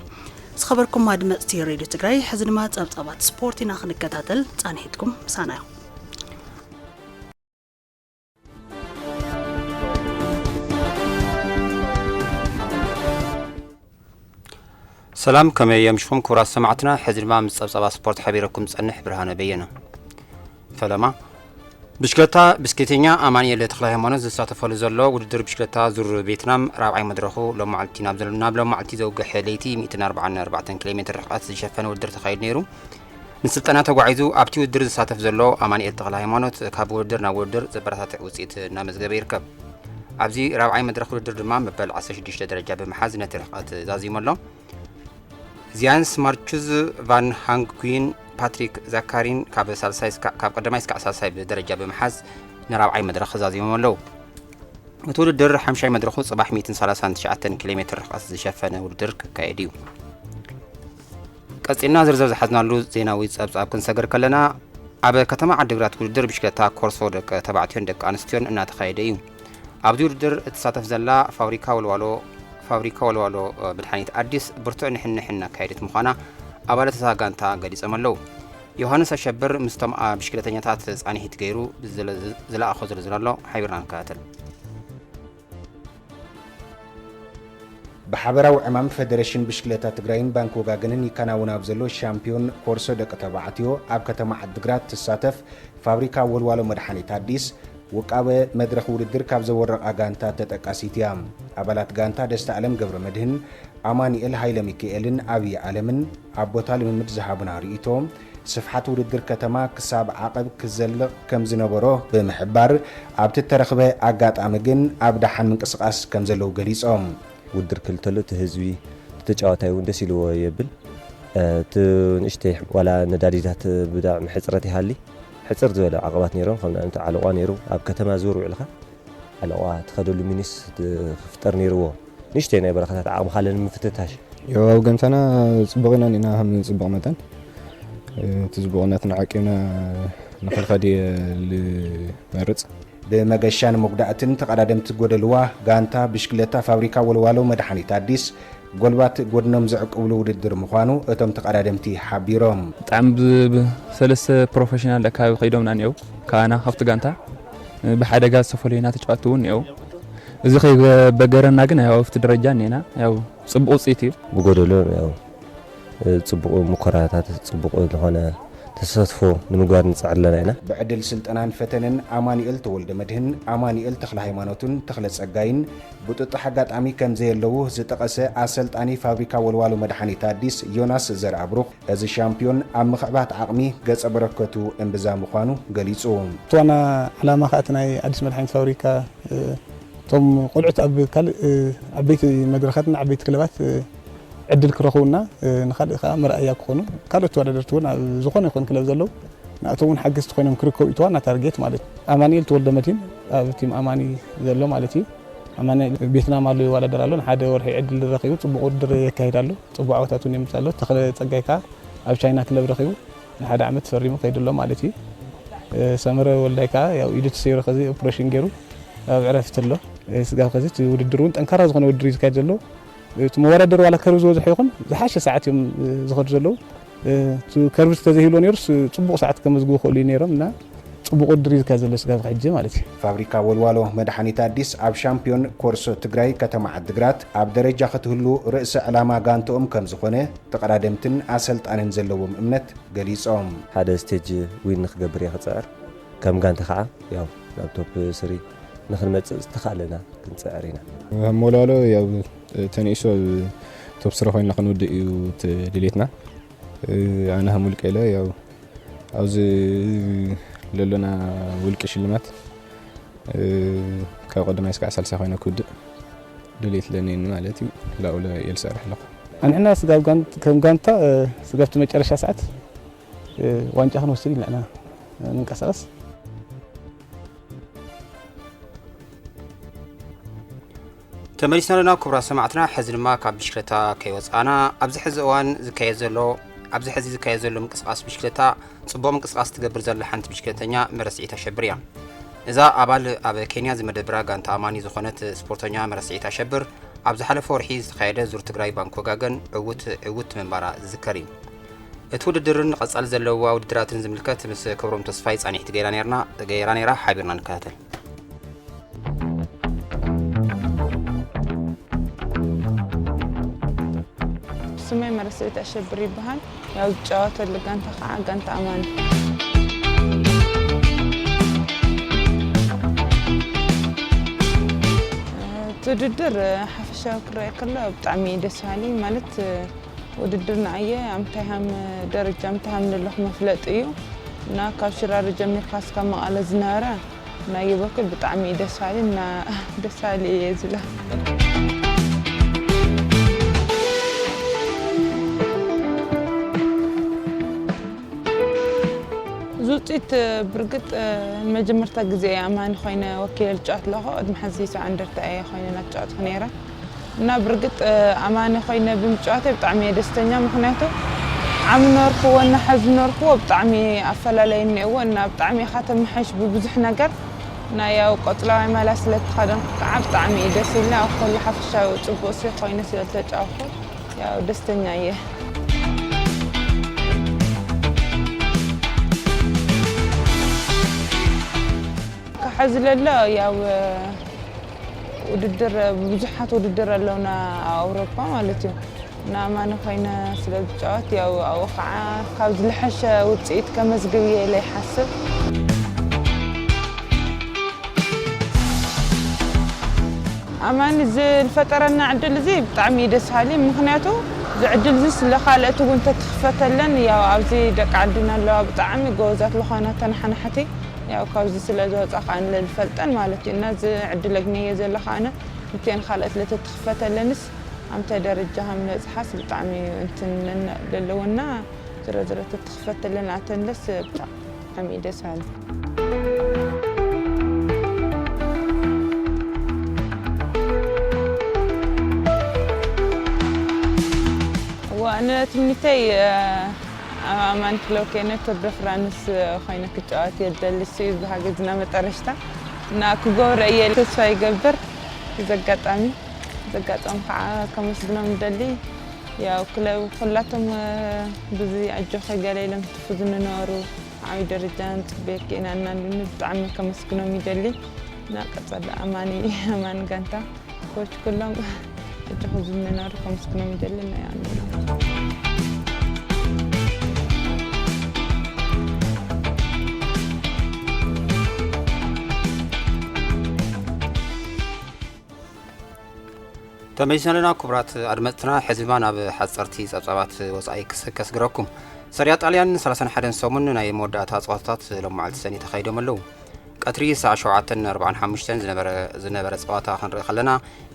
ዝኸበርኩም ኣድመፅቲ ሬድዮ ትግራይ፣ ሕዚ ድማ ፀብፃባት ስፖርት ኢና ክንከታተል። ፃንሒትኩም ምሳና ኢኹም። ሰላም፣ ከመይ የምሽኹም ክቡራት ሰማዕትና? ሕዚ ድማ ምስ ጸብጻባ ስፖርት ሓቢረኩም ጸንሕ ብርሃነ በየነ። ፈለማ ብሽክለታ፣ ብሽክሌተኛ ኣማኑኤል ተኽለ ሃይማኖት ዝሳተፈሉ ዘሎ ውድድር ብሽክለታ ዙር ቬትናም ራብዓይ መድረኹ ሎማዕልቲ ናብ ዘሎ ናብ ሎማዕልቲ ዘውግሐ ለይቲ ሚእትን ኣርባዓን ኣርባዕተን ኪሎ ሜትር ርሕቀት ዝሸፈነ ውድድር ተኻይዱ ነይሩ። ንስልጠና ተጓዒዙ ኣብቲ ውድድር ዝሳተፍ ዘሎ ኣማኑኤል ተኽለ ሃይማኖት ካብ ውድድር ናብ ውድድር ዘበረታትዕ ውፅኢት እናመዝገበ ይርከብ። ኣብዚ ራብዓይ መድረኽ ውድድር ድማ መበል ዓሰርተ ሽዱሽተ ደረጃ ብምሓዝ ነቲ ርሕቐት ዛዚሙ ኣሎ። ዚያንስ ማርቹዝ፣ ቫን ሃንጉይን ፓትሪክ ዛካሪን ካብ ሳልሳይ እስካ- ካብ ቀዳማይ እስካዕ ሳልሳይ ብደረጃ ብምሓዝ ንራብዓይ መድረኽ ዛዚሞም ኣለዉ። እቲ ውድድር ሓምሻይ መድረኹ ጽባሕ ሚእትን ሰላሳን ትሽዓተን ኪሎ ሜትር ርሕቀት ዝሸፈነ ውድድር ክካየድ እዩ። ቀጺልና ዝርዝር ዝሓዝናሉ ዜናዊ ጸብጻብ ክንሰግር ከለና፣ ኣብ ከተማ ዓዲግራት ውድድር ብሽክለታ ኮርሶ ደቂ ተባዕትዮን ደቂ ኣንስትዮን እናተኻየደ እዩ። ኣብዚ ውድድር እትሳተፍ ዘላ ፋብሪካ ወልዋሎ፣ ፋብሪካ ወልዋሎ መድሓኒት ኣዲስ ብርቱዕ ንሕንሕን እናካየደት ምዃና ኣባላት እታ ጋንታ ገሊጾም ኣለዉ። ዮሃንስ ኣሸብር ምስቶም ኣብ ብሽክለተኛታት ጻንሒት ገይሩ ዝለ-፣ ዝለኣኾ ዝርዝር ኣሎ፣ ሓቢርና ንከታተል። ብሓበራዊ ዕማም ፈደረሽን ብሽክለታ ትግራይን ባንክ ወጋገንን ይከናወን ኣብ ዘሎ ሻምፒዮን ኮርሶ ደቂ ተባዕትዮ ኣብ ከተማ ዓድግራት ትሳተፍ ፋብሪካ ወልዋሎ መድሓኒት ኣዲስ ውቃበ መድረኽ ውድድር ካብ ዘወረቓ ጋንታ ተጠቃሲት እያ። ኣባላት ጋንታ ደስታ ኣለም ገብረ መድህን፣ ኣማኑኤል ሃይለ ሚካኤልን ኣብይ ኣለምን ኣብ ቦታ ልምምድ ዝሃቡና ርእይቶ፣ ስፍሓት ውድድር ከተማ ክሳብ ዓቐብ ክዘልቕ ከም ዝነበሮ ብምሕባር፣ ኣብቲ እተረኽበ ኣጋጣሚ ግን ኣብ ደሓን ምንቅስቓስ ከም ዘለዉ ገሊጾም። ውድድር ክልተሎ እቲ ህዝቢ፣ እቲ ተጫዋታይ እውን ደስ ኢልዎ የብል። እቲ ንእሽተይ ዋላ ነዳዲታት ብጣዕሚ ሕፅረት ይሃሊ፣ ሕፅር ዝበለ ዓቐባት ነይሮም። ከም ንኣብነት ዓለቋ ነይሩ፣ ኣብ ከተማ ዙር ውዕልኻ ዓለቋ ትኸደሉ ሚኒስ ክፍጠር ነይርዎ። ንእሽተይ ናይ በረኻታት ዓቕምኻ ለንምፍትታሽ። ያው ኣብ ገንተና ጽቡቕ ኢና እኒና ከም ጽቡቕ መጠን፣ እቲ ጽቡቕነትና ዓቂብና ንኽንኸድ እየ ልመርጽ። ብመገሻን መጉዳእትን ተቐዳደምቲ ጎደልዋ ጋንታ ብሽክለታ ፋብሪካ ወልዋሎ መድሓኒት ኣዲስ ጎልባት ጎድኖም ዝዕቅብሉ ውድድር ምዃኑ እቶም ተቐዳደምቲ ሓቢሮም። ብጣዕሚ ብ-፣ ብ-፣ ሰለስተ ፕሮፌሽናል ኣካባቢ ከይዶምና እኒአው። ካና ካብቲ ጋንታ ብሓደጋ ዝተፈለዩና ተጫወትቲ እውን እኒአው። እዚ ከይበገረና ግን ያው ኣብቲ ደረጃ እኒአና ያው ጽቡቕ ውፅኢት እዩ። ብጎደሎ ያው ጽቡቕ ሙከራታት፣ ጽቡቕ ዝኾነ ተሳትፎ ንምግባር ንጽዕር ኣለና ኢና። ብዕድል ስልጠናን ፈተነን ኣማኑኤል ተወልደ መድህን፣ ኣማኑኤል ተኽለ ሃይማኖትን ተኽለ ጸጋይን ብጥጡሕ ኣጋጣሚ ከም ዘየለዉ ዝጠቐሰ ኣሰልጣኒ ፋብሪካ ወልዋሎ መድሓኒት ኣዲስ ዮናስ ዘርኣብሩኽ፣ እዚ ሻምፒዮን ኣብ ምኽዕባት ዓቕሚ ገጸ በረከቱ እምብዛ ምዃኑ ገሊጹ። እቲ ዋና ዕላማ ከኣ እቲ ናይ ኣዲስ መድሓኒት ፋብሪካ፣ እ፣ እቶም ቆልዑት ኣብ ካልእ፣ እ፣ ዓበይቲ መድረኻትን ዓበይቲ ክለባት፣ እ፣ ዕድል ክረኽቡና፣ እ፣ ንኻልእ ከኣ መርኣያ ክኾኑ፣ ካልኦት ተወዳደርቲ እውን ኣብ ዝኾነ ይኹን ክለብ ዘለዉ ንኣቶም እውን ሓገዝቲ ኮይኖም ክርከቡ እዩ እቲ ዋና ታርጌት ማለት እዩ። ኣማኑኤል ተወልደ መድህን ኣብ ቲም ኣማኒ ዘሎ ማለት እዩ። ኣማኑኤል ቬትናም ኣሎ ይወዳደር ኣሎ። ንሓደ ወርሒ ዕድል ረኺቡ ጽቡቕ ውድድር የካይድ ኣሎ። ጽቡቕ ዓወታት እውን የምጽእ ኣሎ። ተኽለ ጸጋይ ከኣ ኣብ ቻይና ክለብ ረኺቡ ንሓደ ዓመት ፈሪሙ ከይዱ ኣሎ ማለት እዩ። እ፣ ሰመረ ወልዳይ ከኣ ያው ኢዱ ተሰይሩ ከዚ ኦፕሬሽን ገይሩ ኣብ ዕረፍቲ ኣሎ። እ፣ ስጋብ ከዚ እቲ ውድድር እውን ጠንካራ ዝኾነ ውድድር እዩ ዝካየድ ዘሎ። እቲ መወዳደሪ ዋላ ከርብ ዝበዝሖ ይኹን ዝሓሸ ሰዓት እዮም፣ እ፣ ዝኸዱ ዘለዉ። እ፣ እቲ ከርብ ተዘይህልዎ ነይሩስ ጽቡቕ ሰዓት ከመዝግቡ ክኽእሉ እዩ ነይሮም እና ጽቡቕ ውድድር እዩ ዝካየድ ዘሎ ስጋብ ሕጂ ማለት እዩ። ፋብሪካ ወልዋሎ መድሓኒት ኣዲስ ኣብ ሻምፒዮን ኮርሶ ትግራይ ከተማ ዓድግራት ኣብ ደረጃ ክትህሉ ርእሰ ዕላማ ጋንትኦም ከም ዝኾነ ተቐዳደምትን ኣሰልጣንን ዘለዎም እምነት ገሊጾም። ሓደ ስቴጅ ዊን ንክገብር እየ ክጽዕር። ከም ጋንታ ከዓ ያው ናብ ቶፕ ስሪ ንክንመጽእ ዝተኻእለና ክንጽዕር ኢና። ከም ወልዋሎ ያው ተንኢሱ ኣብ ቶፕ ስሪ ኮይንና ክንውድእ እዩ እቲ ድሌትና። ኣነ ከም ውልቀ ኢለ ያው ኣብዚ ለሎና ውልቂ ሽልማት፣ እ፣ ካብ ቀዳማይ እስካዕ ሳልሳይ ኮይነ ክውድእ ድሌት ለኒኒ ማለት እዩ። ላኡለ እየ ዝሰርሕ ኣለኹ። ኣንሕና ስጋብ ጋን-፣ ከም ጋንታ፣ እ፣ ስጋብ እቲ መጨረሻ ሰዓት፣ እ፣ ዋንጫ ክንወስድ ኢና፣ ኢና ንንቀሳቐስ። ተመሊስና ኣለና ክቡራት ሰማዕትና፣ ሕዚ ድማ ካብ ብሽክለታ ከይወጻና፣ ኣብዚ ሕዚ እዋን ዝካየድ ዘሎ፣ ኣብዚ ሕዚ ዝካየድ ዘሎ ምንቅስቓስ ብሽክለታ ጽቡቕ ምንቅስቓስ ትገብር ዘላ ሓንቲ ብሽክለተኛ መረስዒት ኣሸብር እያ። እዛ ኣባል ኣብ ኬንያ ዝመደብራ ጋንታ ኣማኒ ዝኾነት ስፖርተኛ መረስዒት ኣሸብር፣ ኣብ ዝሓለፈ ወርሒ ዝተኻየደ ዙር ትግራይ ባንክ ወጋገን ዕውት፣ ዕውት ምንባራ ዝዝከር እዩ። እቲ ውድድርን ቀጻሊ ዘለዋ ውድድራትን ዝምልከት ምስ ክብሮም ተስፋይ ጻኒሕቲ ገይራ ነይርና፣ ገይራ ነይራ፣ ሓቢርና ንከታተል። ስመይ መረስዒት ኣሸብር ይበሃል። ያው ዝጫወተሉ ጋንታ ከዓ ጋንታ ኣማን። እቲ ውድድር ሓፈሻዊ ክረአ ከሎ ብጣዕሚ እዩ ደስ በሃሊ። ማለት ውድድር ንዓየ ኣብ ምንታይ ሃም ደረጃ ምንታይ ሃም ዘለኹ መፍለጢ እዩ። እና ካብ ሽራሮ ጀሚርካ እስካብ መቐለ ዝነበረ ናየ በኩል ብጣዕሚ እዩ ደስ በሃሊ እና ደስ በሃሊ እየ ዝብላ። እዚ ውፅኢት ብርግጥ ንመጀመርታ ግዜ ኣማኒ ኮይነ ወኪለ ዝጫወት ኣለኹ። ቅድሚ ሕዚ ሰብዓ እንደርታ እየ ኮይነ እናተጫወትኩ ነይረ እና ብርግጥ ኣማኒ ኮይነ ብምጫወተይ ብጣዕሚ እየ ደስተኛ። ምክንያቱ ዓሚ ነበርክዎ እና ሕዚ ነበርክዎ ብጣዕሚ ኣፈላለየ እኒአዎ እና ብጣዕሚ ኢኻ ተመሓይሽ ብብዙሕ ነገር እና ያው ቆፅላዋይ ማልያ ስለ ዝተኸደንኩ ከዓ ብጣዕሚ እዩ ደስ ኢልና። ኣብ ኩሉ ሓፈሻዊ ፅቡቅ ሲ ኮይነ ስለ ዝተጫወትኩ ያው ደስተኛ እየ። ከሐዚ ለሎ ያው ውድድር ብዙሓት ውድድር ኣለውና ኣብ ኣውሮፓ ማለት እዩ። ንኣማኒ ኮይነ ስለ ዝጫወት ያው ኣብኡ ከዓ ካብ ዝለሐሸ ውፅኢት ከመዝግብ እየ ኢለ ይሓስብ። ኣማኒ ዝፈጠረና ዕድል እዚ ብጣዕሚ እዩ ደስ ሃሊ። ምክንያቱ እዚ ዕድል እዚ ስለ ካልኦት እውን ተትኽፈተለን ያው ኣብዚ ደቂ ዓድና ኣለዋ ብጣዕሚ ጎበዛት ዝኾና ተነሓናሕቲ ያው ካብዚ ስለ ዝወፃ ከዓ ንለ ዝፈልጠን ማለት እዩ እና እዚ ዕድል ኣግነየ ዘለካ ኣነ እቲአን ካልኦት ለተትኽፈተለንስ ኣምተ ደረጃ ከም ንበፅሓስ ብጣዕሚ እዩ እንትን ለለወና ዝረ ዝረ ተትኽፈተለን ኣተንለስ ብጣዕሚ እዩ ደስ ሃሊ። እዋ ኣነ ትምኒተይ ኣብ ኣማን ክለብ ከይነ ቱር ደ ፍራንስ ኮይነ ክጫወት እየ ዝደሊ። እሱ እዩ ዝሃገዝና መጠረሽታ እና ክገብሮ እየ ተስፋ ይገብር። እዚ ኣጋጣሚ ዘጋጠሙ ከዓ ከመስግኖም ይደሊ። ያው ክለብ ኩላቶም ብዚ ኣጆኸ ገለ ኢሎም ትፉ ዝንነበሩ ዓብዪ ደረጃ ንፅበየኪ ኢና እናሉኒ ብጣዕሚ ከመስግኖም ይደሊ። እና ቀፀሎ ኣማኒ ኣማኒ ጋንታ ኮች ኩሎም እጅኹ ዝንነሩ ከመስግኖም ይደሊ። ናይ ኣነ ተመሊስና ኣለና ክቡራት ኣድመፅትና፣ ሕዚ ድማ ናብ ሓፀርቲ ፀብፃባት ወፃኢ ክስ- ከስግረኩም። ሰሪያ ጣልያን ሰላሳን ሓደን ሰሙን ናይ መወዳእታ ፀዋታታት ሎማዓልቲ ሰኒ ተኻይዶም ኣለዉ። ቀትሪ ሰዓት ሸውዓተን ኣርባዓን ሓሙሽተን ዝነበረ ዝነበረ ፀዋታ ክንርኢ ከለና፣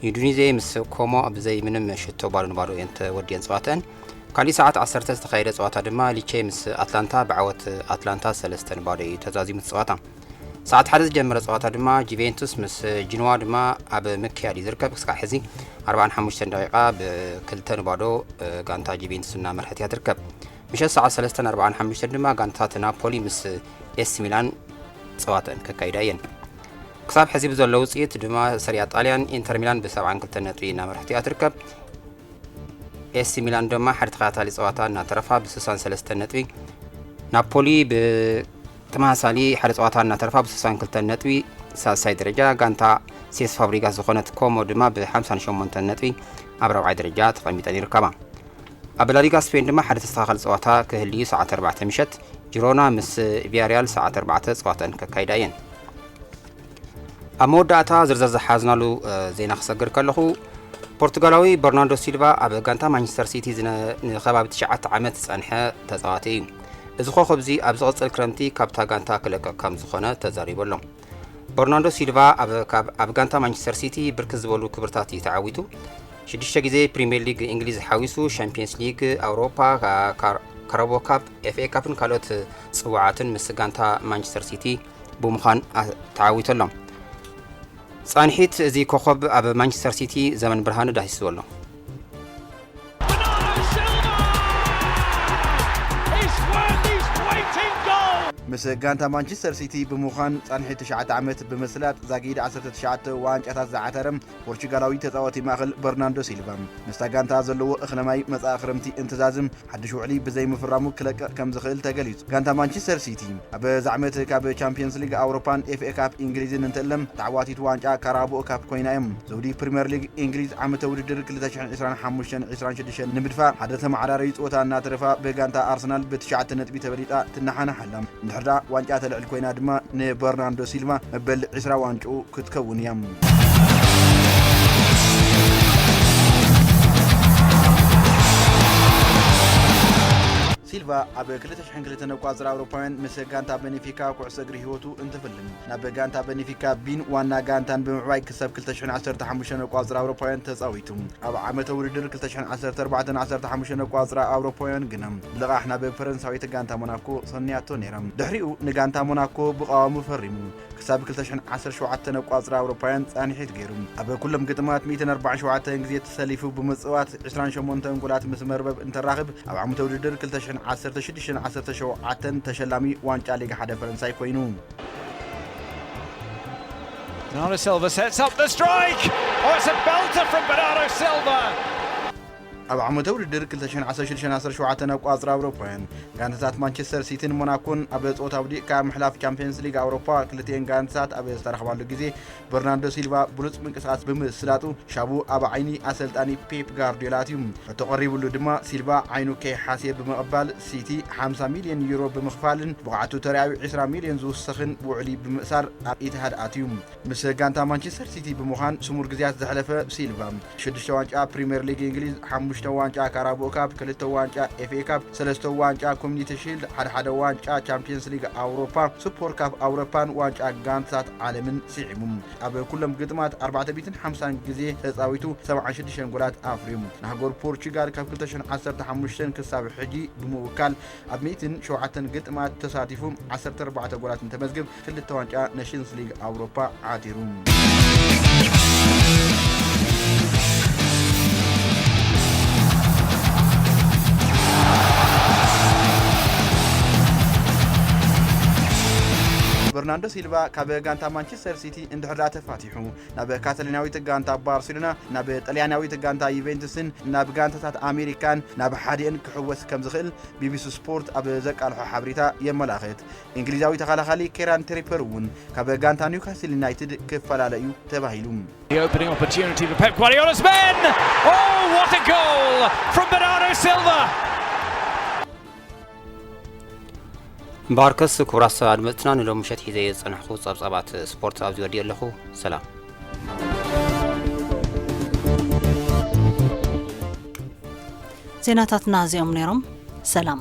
ዩዱኒዜ ምስ ኮሞ ብዘይ ምንም ሽቶ ባዶ ንባዶ እየን ተወዲአን ፀዋተን። ካሊእ ሰዓት ዓሰርተ ዝተኻየደ ፀዋታ ድማ ሊቼ ምስ ኣትላንታ ብዓወት ኣትላንታ ሰለስተ ንባዶ እዩ ተዛዚሙ እቲ ፀዋታ። ሰዓት ሓደ ዝጀመረ ፀዋታ ድማ ጁቬንቱስ ምስ ጅንዋ ድማ ኣብ ምክያድ እዩ ዝርከብ። ክስካዕ ሕዚ ኣርባዓን ሓሙሽተን ደቂቃ ብክልተ ንባዶ ጋንታ ጁቬንቱስ እናመርሐት እያ ትርከብ። ምሸት ሰዓት ሰለስተን ኣርባዓን ሓሙሽተን ድማ ጋንታት ናፖሊ ምስ ኤሲ ሚላን ፀዋተን ከካይዳ እየን። ክሳብ ሕዚ ብዘሎ ውፅኢት ድማ ሰሪያ ጣልያን ኢንተር ሚላን ብሰብዓን ክልተን ነጥቢ እናመርሐት እያ ትርከብ። ኤሲ ሚላን ድማ ሓደ ተኸታታሊ ፀዋታ እናተረፋ ብስሳን ሰለስተን ነጥቢ፣ ናፖሊ ብተመሳሳሊ ሓደ ፀዋታ እናተረፋ ብስሳን ክልተን ነጥቢ ሳልሳይ ደረጃ፣ ጋንታ ሴስ ፋብሪጋስ ዝኾነት ኮሞ ድማ ብሓምሳን ሸሞንተን ነጥቢ ኣብ ራብዓይ ደረጃ ተቐሚጠን ይርከባ። ኣብ ላሊጋ ስፔን ድማ ሓደ ተስተኻኻሊ ፀዋታ ክህልዩ ሰዓት ኣርባዕተ ምሸት ጅሮና ምስ ቪያሪያል ሰዓት ኣርባዕተ ፀዋተን ከካይዳ እየን። ኣብ መወዳእታ ዝርዝር ዝሓዝናሉ ዜና ክሰግር ከለኹ፣ ፖርቱጋላዊ በርናርዶ ሲልቫ ኣብ ጋንታ ማንቸስተር ሲቲ ንከባቢ ትሽዓተ ዓመት ዝጸንሐ ተጻዋቲ እዩ። እዚ ኮኸብ እዚ ኣብ ዝቕጽል ክረምቲ ካብታ ጋንታ ክለቅቕ ከም ዝኾነ ተዛሪቡ ኣሎ። በርናርዶ ሲልቫ ኣብ ጋንታ ማንቸስተር ሲቲ ብርክት ዝበሉ ክብርታት እዩ ተዓዊቱ። ሽዱሽተ ግዜ ፕሪምየር ሊግ እንግሊዝ ሓዊሱ፣ ሻምፒየንስ ሊግ ኣውሮፓ፣ ካራቦ ካፕ፣ ኤፍኤ ካፕን ካልኦት ጽዋዓትን ምስ ጋንታ ማንቸስተር ሲቲ ብምዃን ተዓዊቱ ኣሎ። ጻንሒት እዚ ኮኸብ ኣብ ማንቸስተር ሲቲ ዘመን ብርሃኑ ዳሂስዎ ኣሎ። ምስ ጋንታ ማንቸስተር ሲቲ ብምዃን ጻንሒት ትሽዓተ ዓመት ብምስላጥ ዛጊድ ዓሰርተ ትሽዓተ ዋንጫታት ዝዓተረ ፖርቹጋላዊ ተጻዋቲ ማእኸል በርናንዶ ሲልቫ ምስታ ጋንታ ዘለዎ እኽለማይ መጻኢ ክረምቲ እንትዛዝም ሓድሽ ውዕሊ ብዘይምፍራሙ ክለቅቕ ከም ዝኽእል ተገሊጹ። ጋንታ ማንቸስተር ሲቲ ኣብ ዛዕመት ካብ ቻምፒየንስ ሊግ ኣውሮፓን ኤፍኤ ካፕ እንግሊዝን እንተለም ተዓዋቲት ዋንጫ ካራቦኦ ካፕ ኮይና እዮም። ዘውዲ ፕሪምየር ሊግ እንግሊዝ ዓመተ ውድድር ክልተ ሽሕን ዕስራን ሓሙሽተን ዕስራን ሽዱሽተን ንምድፋእ ሓደ ተመዓራረዩ ጸወታ እናተረፋ ብጋንታ ኣርሰናል ብትሽዓተ ነጥቢ ተበሊጣ ትነሓነሓ ኣላ። እንድሕር ደኣ ዋንጫ ተልዕል ኮይና ድማ ንበርናንዶ ሲልቫ መበል ዕስራ ዋንጭኡ ክትከውን እያ። ሲልቫ ኣብ ክልተ ሽሕን ክልተን ኣቋጽራ ኣውሮፓውያን ምስ ጋንታ በኔፊካ ኩዕሶ እግሪ ህይወቱ እንትፍልም፣ ናብ ጋንታ በኔፊካ ቢን ዋና ጋንታን ብምዕባይ ክሳብ ክልተ ሽሕን ዓሰርተ ሓሙሽተን ኣቋጽራ ኣውሮፓውያን ተጻዊቱ። ኣብ ዓመተ ውድድር ክልተ ሽሕን ዓሰርተ ኣርባዕተን ዓሰርተ ሓሙሽተን ኣቋጽራ ኣውሮፓውያን ግና ብልቓሕ ናብ ፈረንሳዊት ጋንታ ሞናኮ ሰንያቶ ነይራ። ድሕሪኡ ንጋንታ ሞናኮ ብቐዋሙ ፈሪሙ። ክሳብ ክልተ ሽሕን ዓሰርተ ሸውዓተን ኣቋጽራ ኣውሮፓውያን ጻንሒት ገይሩ። ኣብ ኩሎም ግጥማት ሚእትን ኣርባዓን ሸውዓተን ግዜ ተሰሊፉ ብምጽዋት ዕስራን ሸሞንተን ጎላት ምስ መርበብ እንተራኽብ፣ ኣብ ዓመተ ውድድር ክልተ ሽሕን ዓሰርተ ሽዱሽተን ዓሰርተ ሸውዓተን ተሸላሚ ዋንጫ ሊግ ሓደ ፈረንሳይ ኮይኑ። Bernardo Silva sets up the strike. Oh, it's a belter from Bernardo Silva. ኣብ ዓመተ ውድድር ክልተ ሽሕን ዓሰርተ ሽዱሽተን ዓሰርተ ሸውዓተን ኣቋጽራ ኣውሮፓውያን፣ ጋንታታት ማንቸስተር ሲቲን ሞናኮን ኣብ ጾታ ውዲቕካ ምሕላፍ ቻምፒየንስ ሊግ ኣውሮፓ ክልቲኤን ጋንታታት ኣብ ዝተረኽባሉ ግዜ፣ በርናርዶ ሲልቫ ብሉጽ ምንቅስቓስ ብምስላጡ ሻቡ ኣብ ዓይኒ ኣሰልጣኒ ፔፕ ጋርዲዮላ ኣትዩ። ሕቶ ቀሪብሉ ድማ፣ ሲልቫ ዓይኑ ከይሓስየ ብምቕባል፣ ሲቲ ሓምሳ ሚልዮን ዩሮ ብምኽፋልን ብቕዓቱ ተረኣዩ ዕስራ ሚልዮን ዝውሰኽን ውዕሊ ብምእሳር ኣብ ኢትሃድ ኣትዩ። ምስ ጋንታ ማንቸስተር ሲቲ ብምዃን ስሙር ግዜያት ዘሕለፈ ሲልቫ፣ ሽዱሽተ ዋንጫ ፕሪምየር ሊግ እንግሊዝ፣ ሓሙሽተ ዋንጫ ካራቦ ካፕ፣ ክልተ ዋንጫ ኤፍኤ ካፕ፣ ሰለስተ ዋንጫ ኮሚኒቲ ሺልድ፣ ሓደ ሓደ ዋንጫ ቻምፒየንስ ሊግ ኣውሮፓ፣ ሱፐር ካፕ ኣውሮፓን ዋንጫ ጋንታት ዓለምን ስዒሙ። ኣብ ኩሎም ግጥማት ኣርባዕተ ሚእትን ሓምሳን ግዜ ተጻዊቱ ሰብዓን ሽዱሽተን ጎላት ኣፍርዩ። ንሃገሩ ፖርቹጋል ካብ ክልተ ሽሕን ዓሰርተ ሓሙሽተን ክሳብ ሕጂ ብምውካል ኣብ ሚእትን ሸውዓተን ግጥማት ተሳቲፉ ዓሰርተ ኣርባዕተ ጎላት እንተመዝግብ፣ ክልተ ዋንጫ ኔሽንስ ሊግ ኣውሮፓ ዓቲሩ። በርናንዶ ሲልቫ ካብ ጋንታ ማንቸስተር ሲቲ እንድሕር ደኣ ተፋቲሑ፣ ናብ ካታላናዊት ጋንታ ባርሴሎና፣ ናብ ጣልያናዊት ጋንታ ዩቬንቱስን ናብ ጋንታታት ኣሜሪካን ናብ ሓዲአን ክሕወስ ከም ዝኽእል ቢቢሲ ስፖርት ኣብ ዘቃልሖ ሓበሬታ የመላኽት። እንግሊዛዊ ተኸላኻሊ ኬራን ትሪፐር እውን ካብ ጋንታ ኒውካስል ዩናይትድ ክፈላለ እዩ ተባሂሉ። The opening opportunity for Pep Guardiola's men. Oh, what a goal from Bernardo Silva! እምበኣርከስ ክቡራት ኣድመፅትና ንሎሚ ምሸት ሒዘ ዝፀናሕኩ ፀብፃባት ስፖርት ኣብዚ ወዲእ ኣለኹ። ሰላም። ዜናታትና እዚኦም ነይሮም። ሰላም።